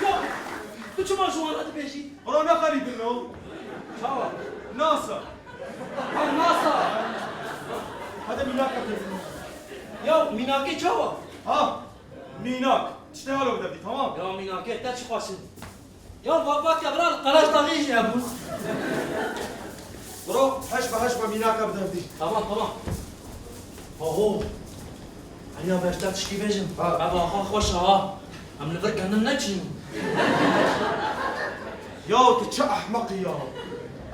Ya, tu çima ji wan re dibêjî? Xura, ne xerîbin lo. Çawa? NASA. Ha, NASA. Hadi mînak e. Ya, mînakê çawa? Ha, mînak. Tiştê halo bide bî, tamam. Ya, mînakê te çi xweş in. Ya, va, va, ke bira, qeraş daxî jî hebûn. Bro, heş be heş be mînaka bide hevdî. Tamam, tamam. Aho. Heriya beşta tişkî bêjim. Ha. Ev axa xweş e ha. Em li vir genim neçîn. Ya tu çi ehmeqî ya.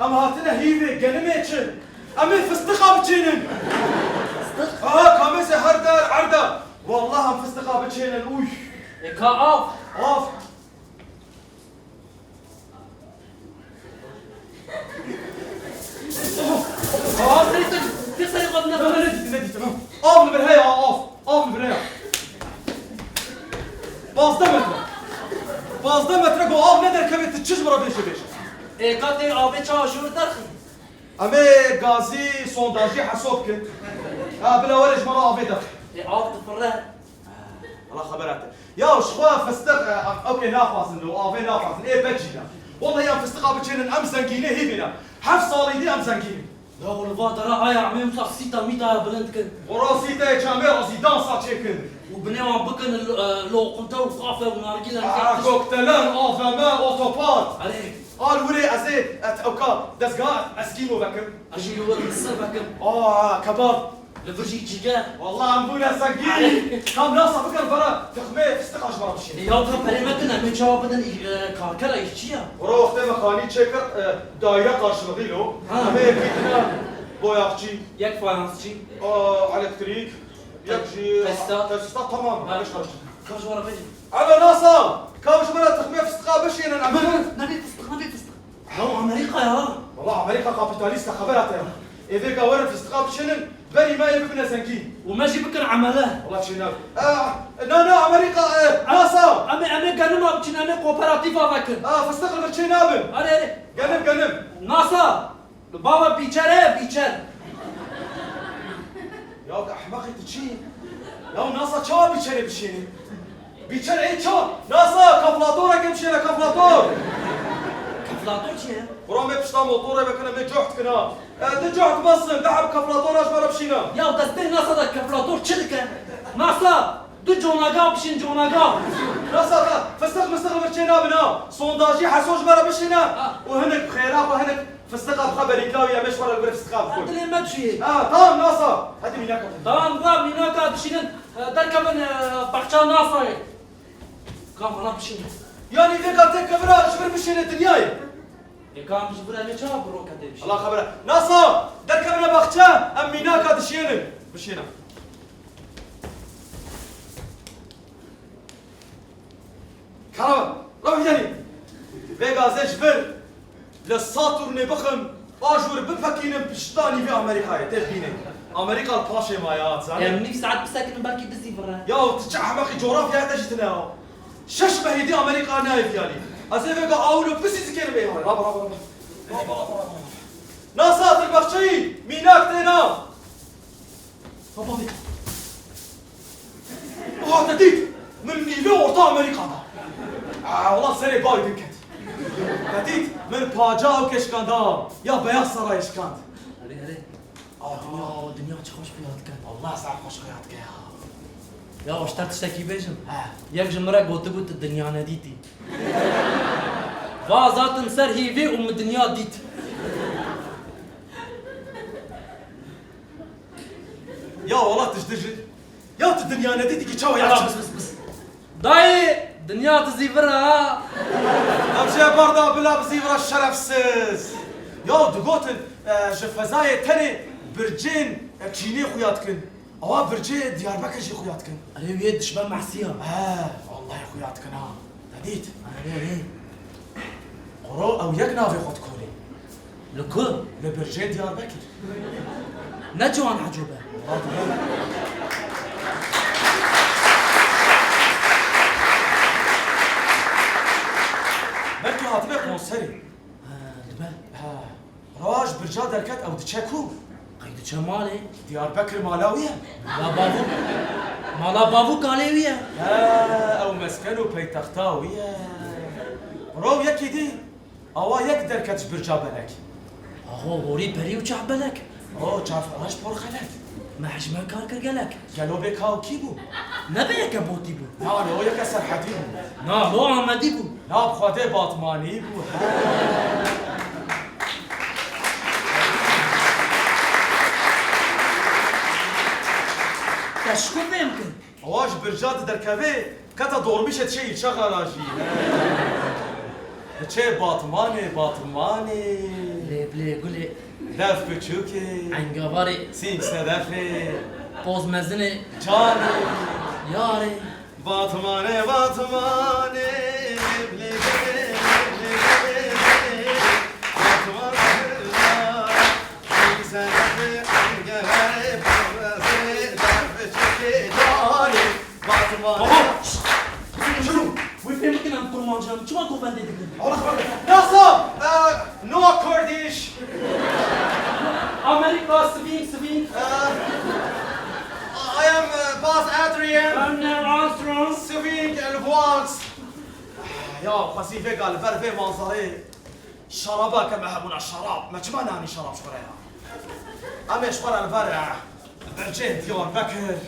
Em hatine hîvê genimê çi? Em ê fistiqa biçînin. Fistiq? Aha, kamêsê her der erda. Wallah em fistiqa biçînin. Uy. E ka av? Av. Aa, seyî, seyî, seyî, seyî, seyî, Ne, ne, ne dîtin, ne dîtin, ha? Av li vir heye, av. Av li vir heye. Pazdeh metre. Pazdeh metre ku av nederkeve, tu çi ji min re bêjê bêje. Ê, ka tê avê çawa ji wir derxî? Em ê gazî, sondajî heso bikin. Ha, bila were ji me re avê derxî. Ê, av difire. Wala xebera te. Ya ji xwe fistiq, e, ew kê naxwazin, li avê naxwazin, ê becî ne. Wallahî em fistiqa biçênin, em zengînê hîvî ne. Heft salî dî em zengîn in. Ya li va dera aya em ê wisa sîta mîta ya bilind kin. Wala sîteyê çemê razî dansa çêkin. Û binê wan bikin lo-, e, loqunte û kafe û nargîle. Aa, koktelen, A V M, otopark. Erê. Al wirê ez ê et ewka dezgeha eskîmo vekim. Ez jî li wir misir vekim. Aa, kebab. Li vir jî cîger. Wallah em bûne zengîn. Kam nasa bikin vera, texmê fistiqa ji me re bişînin. Ya ka perê me din, em ê çawa bidin î-, e, karkera îşçiya? Were wextê me xanî çêkir, e, daire karşılığı lo. Ha. Em ê yekî dine boyakçî. Yek fayansçî. Aa, elektrîk. Yek jî tesisat. Tesisat, tamam. Ha. Beş karışık. Ka ji we re bêjim. Alo nasa, kam ji me re texmê fistiqa bişînin, em Ne, ne, ne bê fistiq, ne bê fistiq. Ya Amerîka ya. Wala Amerîka kapîtalîst e, xebera te ya. Ê vêga werin fistiqa bişînin, berî me ê bibine zengîn. Û me jî bikin emele. Wala çê nabe. E, na, na, Amerîka, e, nasa. Em ê, em ê genima biçin, em ê kooperatîfa vekin. A, fistiq li vir çê nabin. Erê, erê. Genim, genim. Nasa. Baba bîçer e, bîçer. Ya ehmeqî tu çi? Ya nasa çawa bîçerê bişênî? Bîçer ê çawa? Nasa kaflatoreke bişêne, kaflator. Kaflator çi ye? Quran me pişta motorê vekine me coht kina. E, tu coht basin, de heb kaflatora ji me re bişîne. Ya destê nasa da kaflator çi dike? Nasa, du conaga bişîn, conaga. Nasa da, fıstık mıstık li vir çê nabin ha. Sondajî heso ji me re bişîne. Ha. Û hinek xêra xwe hinek Fistiqa bixe berîka wî, em ê ji xwe re li vir fistiqa bixwin. Dilê me çûyê. Ha, tamam, nasa. Hadi mînaka. Tamam, va mînaka dişînin, e, derkevin, e, baxça nasayê. Kamera bişînin. Yanî vêga têkevira ji vir bişêne dinyayê. Ê, kam ji vir em ê çawa bi roketê bişînin? Allah xebera. Nasa, derkevine baxça, em mînaka dişênin. Bişêne. Kara, rewî yanî. Vê gazê ji vir li Saturnê bixim, a jûr bipekînim pişta nîvê Amerîkayê, tê bînê. Amerîka li paşê maye, hat zanî. Em nîv saet bisekinin belkî bizîvire. Ya tu çi ehmeqî, coğrafyaya te jî tune ya. Şeş mehî dî Amerîka nayê viyanî. Ez ê vêga awilo pisî zikêrim ê hale. Raba, raba, raba. Raba, raba, raba. Nasa tu baxçeyî, mînak têna. Baba dît. Oha, te dît? Min nîvê orta Amerîka da. Aa, wela serê Biden ket. Te dît? Min paca ew kê şikanda. Ya Beyaz Sarayê şikand. Erê, erê. Aa, dinya. Aa, dinya çi xweş xuya dike. Wallah ser xweş xuya dike ya. Ya, ji te tiştekî bêjim. He. Yek ji min re gotibû tu dinya nedîtî. Va zatim ser hîvê û min dinya dît. Ya wala tu ji dijî. Ya tu dinya nedîtî ki çawa ya. Bıs, bıs, bıs. Dayê, dinya dizîvira ha. Ev jê barda bila bizîvira şerefsiz. Ya digotin, e, ji fezayê tenê bircên, e, Çînê xuya dikin. Awa bircê Diyarbekir jî xuya dikin. Erê wê dişmen mehsiya. He, wallahî xuya dikin ha. Te dît? Erê, erê. Quro ew yek navê xwe dikolê. Li ku? Li bircê Diyarbekir. Ne ciwan hecû be. Belkî hatibe konserê. Ha, dibe. Ha. Roj birca derket ew diçe ku? Qey diçe malê? Diyarbekir mala wî ye. Mala bavûk, mala bavûk kalê wî ye. He, ew mesken û peytexta wî ye. Rov yekî dî, awa yek derket ji birca belek. Aho, horî perî û çav belek. O, çav reş porxelek. Me hejmen kar kir gelek. Gelo bê ka û kî bû? Ne bê yeke Botî bû. Na, lo yeke Serhedî bû. Na, lo Amedî bû. Na, bi Xwedê Batmanî bû. He. Ez ji ku fêm kin? Awa ji birca di derkevê, keta dormîşê diçe îlçe xerajî. Diçe Batmanê, Batmanê. Lê bilê gulê. Def biçûkê. Engavarê. Sîng sedefê. Poz mezinê. Canê. Yarê. Batmanê, Batmanê, Batmanê, Batmanê, Batmanê. Baba! Şunu! Wê fêm bikin em kurmancî ne, çima govendê dikin? Nasa! E, no Kurdish! Amerika, swing, swing. E, I am, e, Baz Adrian. I'm Neil Armstrong. Swing and waltz. Ya, xwezî vêga li ber vê manzarê şaraba ke me hebûna şarab. Me çima nanî şarab ji xwe re ya? Em ê ji xwe re li ber, e, bercên Diyarbekir.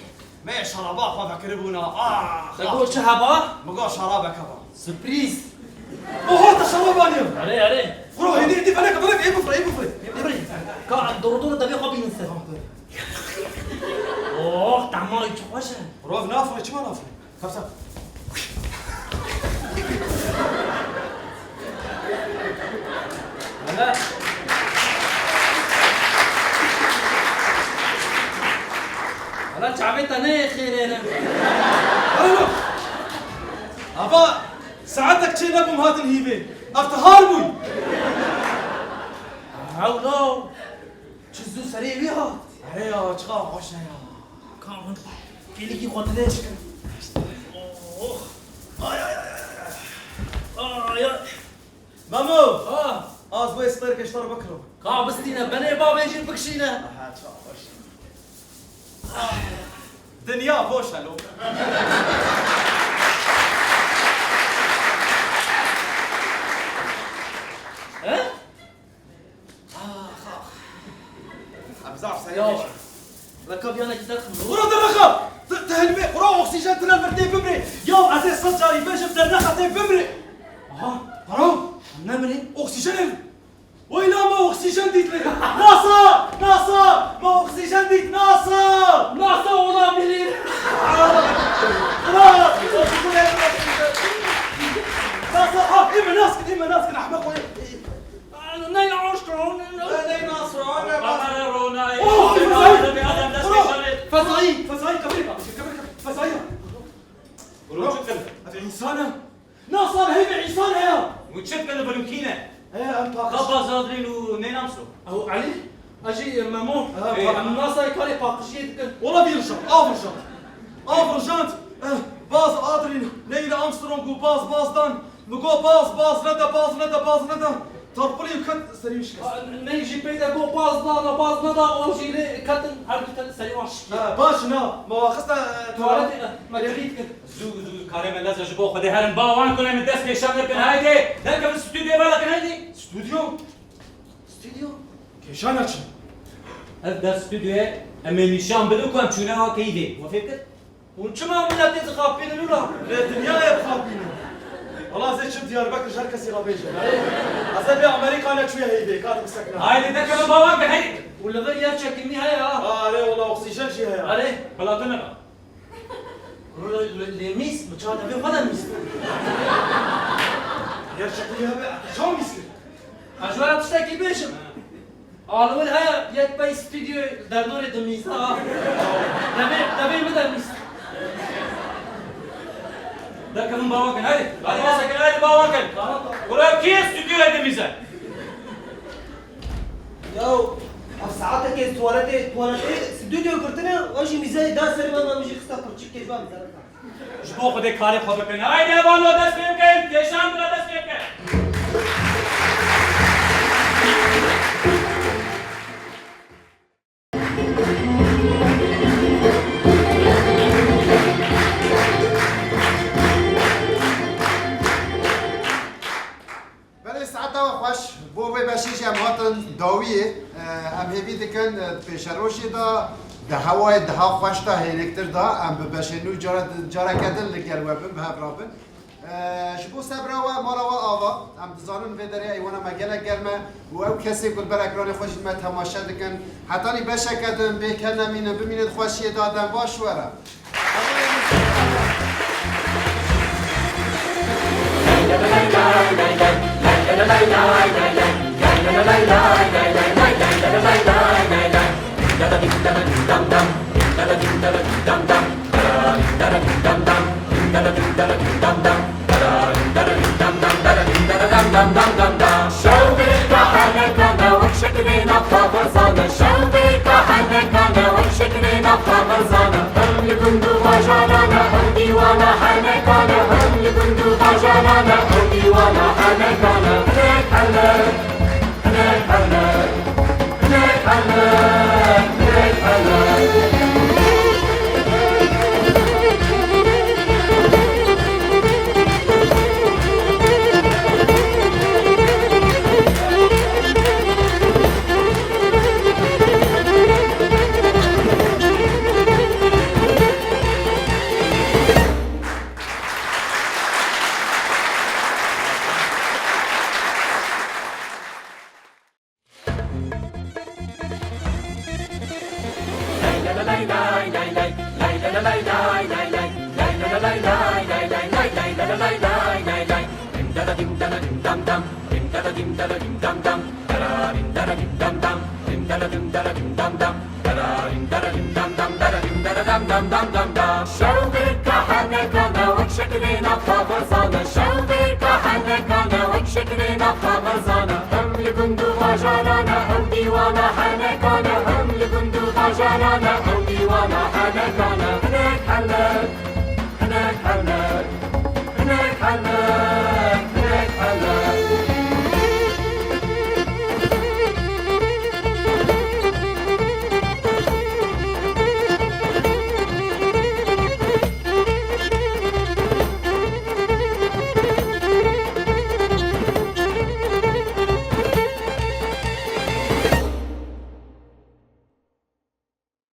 Me şaraba xwe vekiribûna. Ah! Te got çi heba? Min got şarabek heba. Surprîz. Oho, te şarab aniye. Erê, erê. Xuro, hêdî, hêdî, belek, belek, ê bifre, ê bifre. Ê bifre. Ka em doro doro devê xwe bînin ser. Oh, tema wî çi xweş e. Xuro, ev nafire, çima nafire? Kapsa. Hala. Hala çavê te ne xêrê ne. Alo. Ava, saetek çê nebûm hatin hîvê. Eftihar bûy. Hewlo. Çi zû serê wî hat. Erê ya, çiqa xweş e ya. Ka min kêlikî xwe dilê şikir. Oh. Ay, ay, ay, ay, ay. Ay, ay. Memo! Ha? Az wê stêrkê ji te re bikirim. Ka bistîne, benê bavê jî bikişîne. Aha, çiqa xweş. Dinya boş e lo. He? Ax, ax. Em zaf serê Ya. Leka viyanekî derxin. Xura dernexa! Te, te hilmê, xura oksîjen tine li vir tê bimrê. Ya ez ê sed carî bêjim dernexa tê bimrê. Aha, para, em nemirê. Oksîjen el. Weyla me oksîjen dît li. NASA! NASA! Me oksîjen dît, NASA! NASA olabilir. Xura! NASA! Ah, ê me nas kin, ê me nas kin, ehmeq wê. Neil Armstrong. Neil Armstrong. Kamera ronayî. Oh, fezayî. Fezayî. Fezayî, kamera. Kamera, kamera. Fezayî. Ronçuk. Ev însan e. NASA heyvê însan e ya. Hûn çi dikin li vir û kî ne? He, em paqij. Ka Baz Adrian û Neil Armstrong. Ew Elî. Ez jî Memo. Ha, Ê. Em NASA karê paqijiyê dikin. Wala vî rijand, av rijand. Av rijand. Eh, Baz Adrian, Neil Armstrong û Baz, Baz dan. Min got, "Baz, baz nede, baz nede, baz nede." Tarpilî û ket serî wî şikest. A, ney jî pey de got, "Baz nada, baz neda." Wan jî lê ketin, her du te serî wan şikî. Ha, baş na, me wa xiste, e, tuwaletê, e, me kirît kir. Zû, zû, karê me lez e, ji bo Xwedê herin ba wan ku em dest kêşan nekin, haydi. Derkevin stûdyoyê bala kin, haydi. Stûdyo? Stûdyo? Kêşana çi? Ev der stûdyoyê, em ê nîşan bidin ku em çûne ha keyî dê. We fêm kir? Hûn çima miletê dixapînin wila? Lê dinyayê dixapînin. Wala ez ê çim Diyarbekir ji her kesî re bêjim. Ez ê bê Amerîka neçûye heyvê, ka dibisekine. Haydi derkevin ba wan kin, hey! Û li vir yer çekimî heye ha. Ha, erê, wala oksîjen jî heye. Erê. Bila tu neba. Lê, lê, lê mîs, bi çawa devê xwe de mîs? Yer çekimî hebe, çawa mîs kir? Ez ji we re tiştekî bêjim. Alwil heye, yek pey stûdyoyê derdorê dimîze ha. Devê, devê min demîst. Derkevin ba wan kin, hadi. Hadi, nesekin, hadi ba wan kin. Tamam, tamam. Kuro, kî ye stûdyoyê dimîze? Yaw, ev saetekê tuwaletê, tuwaletê stûdyo girtine, wan jî mîzeyê da serê me, min jî xiste pirçikê ji wan mîze re. Ji bo Xwedê karê xwe bikin. Haydi, hevalno, dest pê bikin. Kêşan bila dest pê bikin. Belê, saeta we xweş. Bo vê beşê jî em hatin dawiyê. Em hêvî dikin, di pêşerojê de, di hewayê daha xweş de, hêniktir de, em bi beşê nû cara, careke din li gel we bin, bi hev re bin. Ee, ji bo sebra we, mala we ava. Em dizanin vê derê eywana me gelek germ e û ew kesê ku li ber ekranê xwe jî me temaşe dikin. Hetanî beşeke din bê ke nemînin, bimînin di xweşiyê de, dem baş were. Şewbêrka henekane wek şeklê navxa xwe zane, şewbêrka henekane wek şeklê navxa xwe zane. Hem li gund û bajarane, hem dîwana henekane, hem li gund û bajarane, hem dîwana henekane. Hinek henek, hinek henek, hinek henek, hinek henek. Şewbêrka henekane wek şeklê navxa xwe zane, şewbêrka henekane wek şeklê navxa xwe zane. Hem li gund û bajarane ew dîwana henekane, hem li gund û bajarane ew dîwana henekane.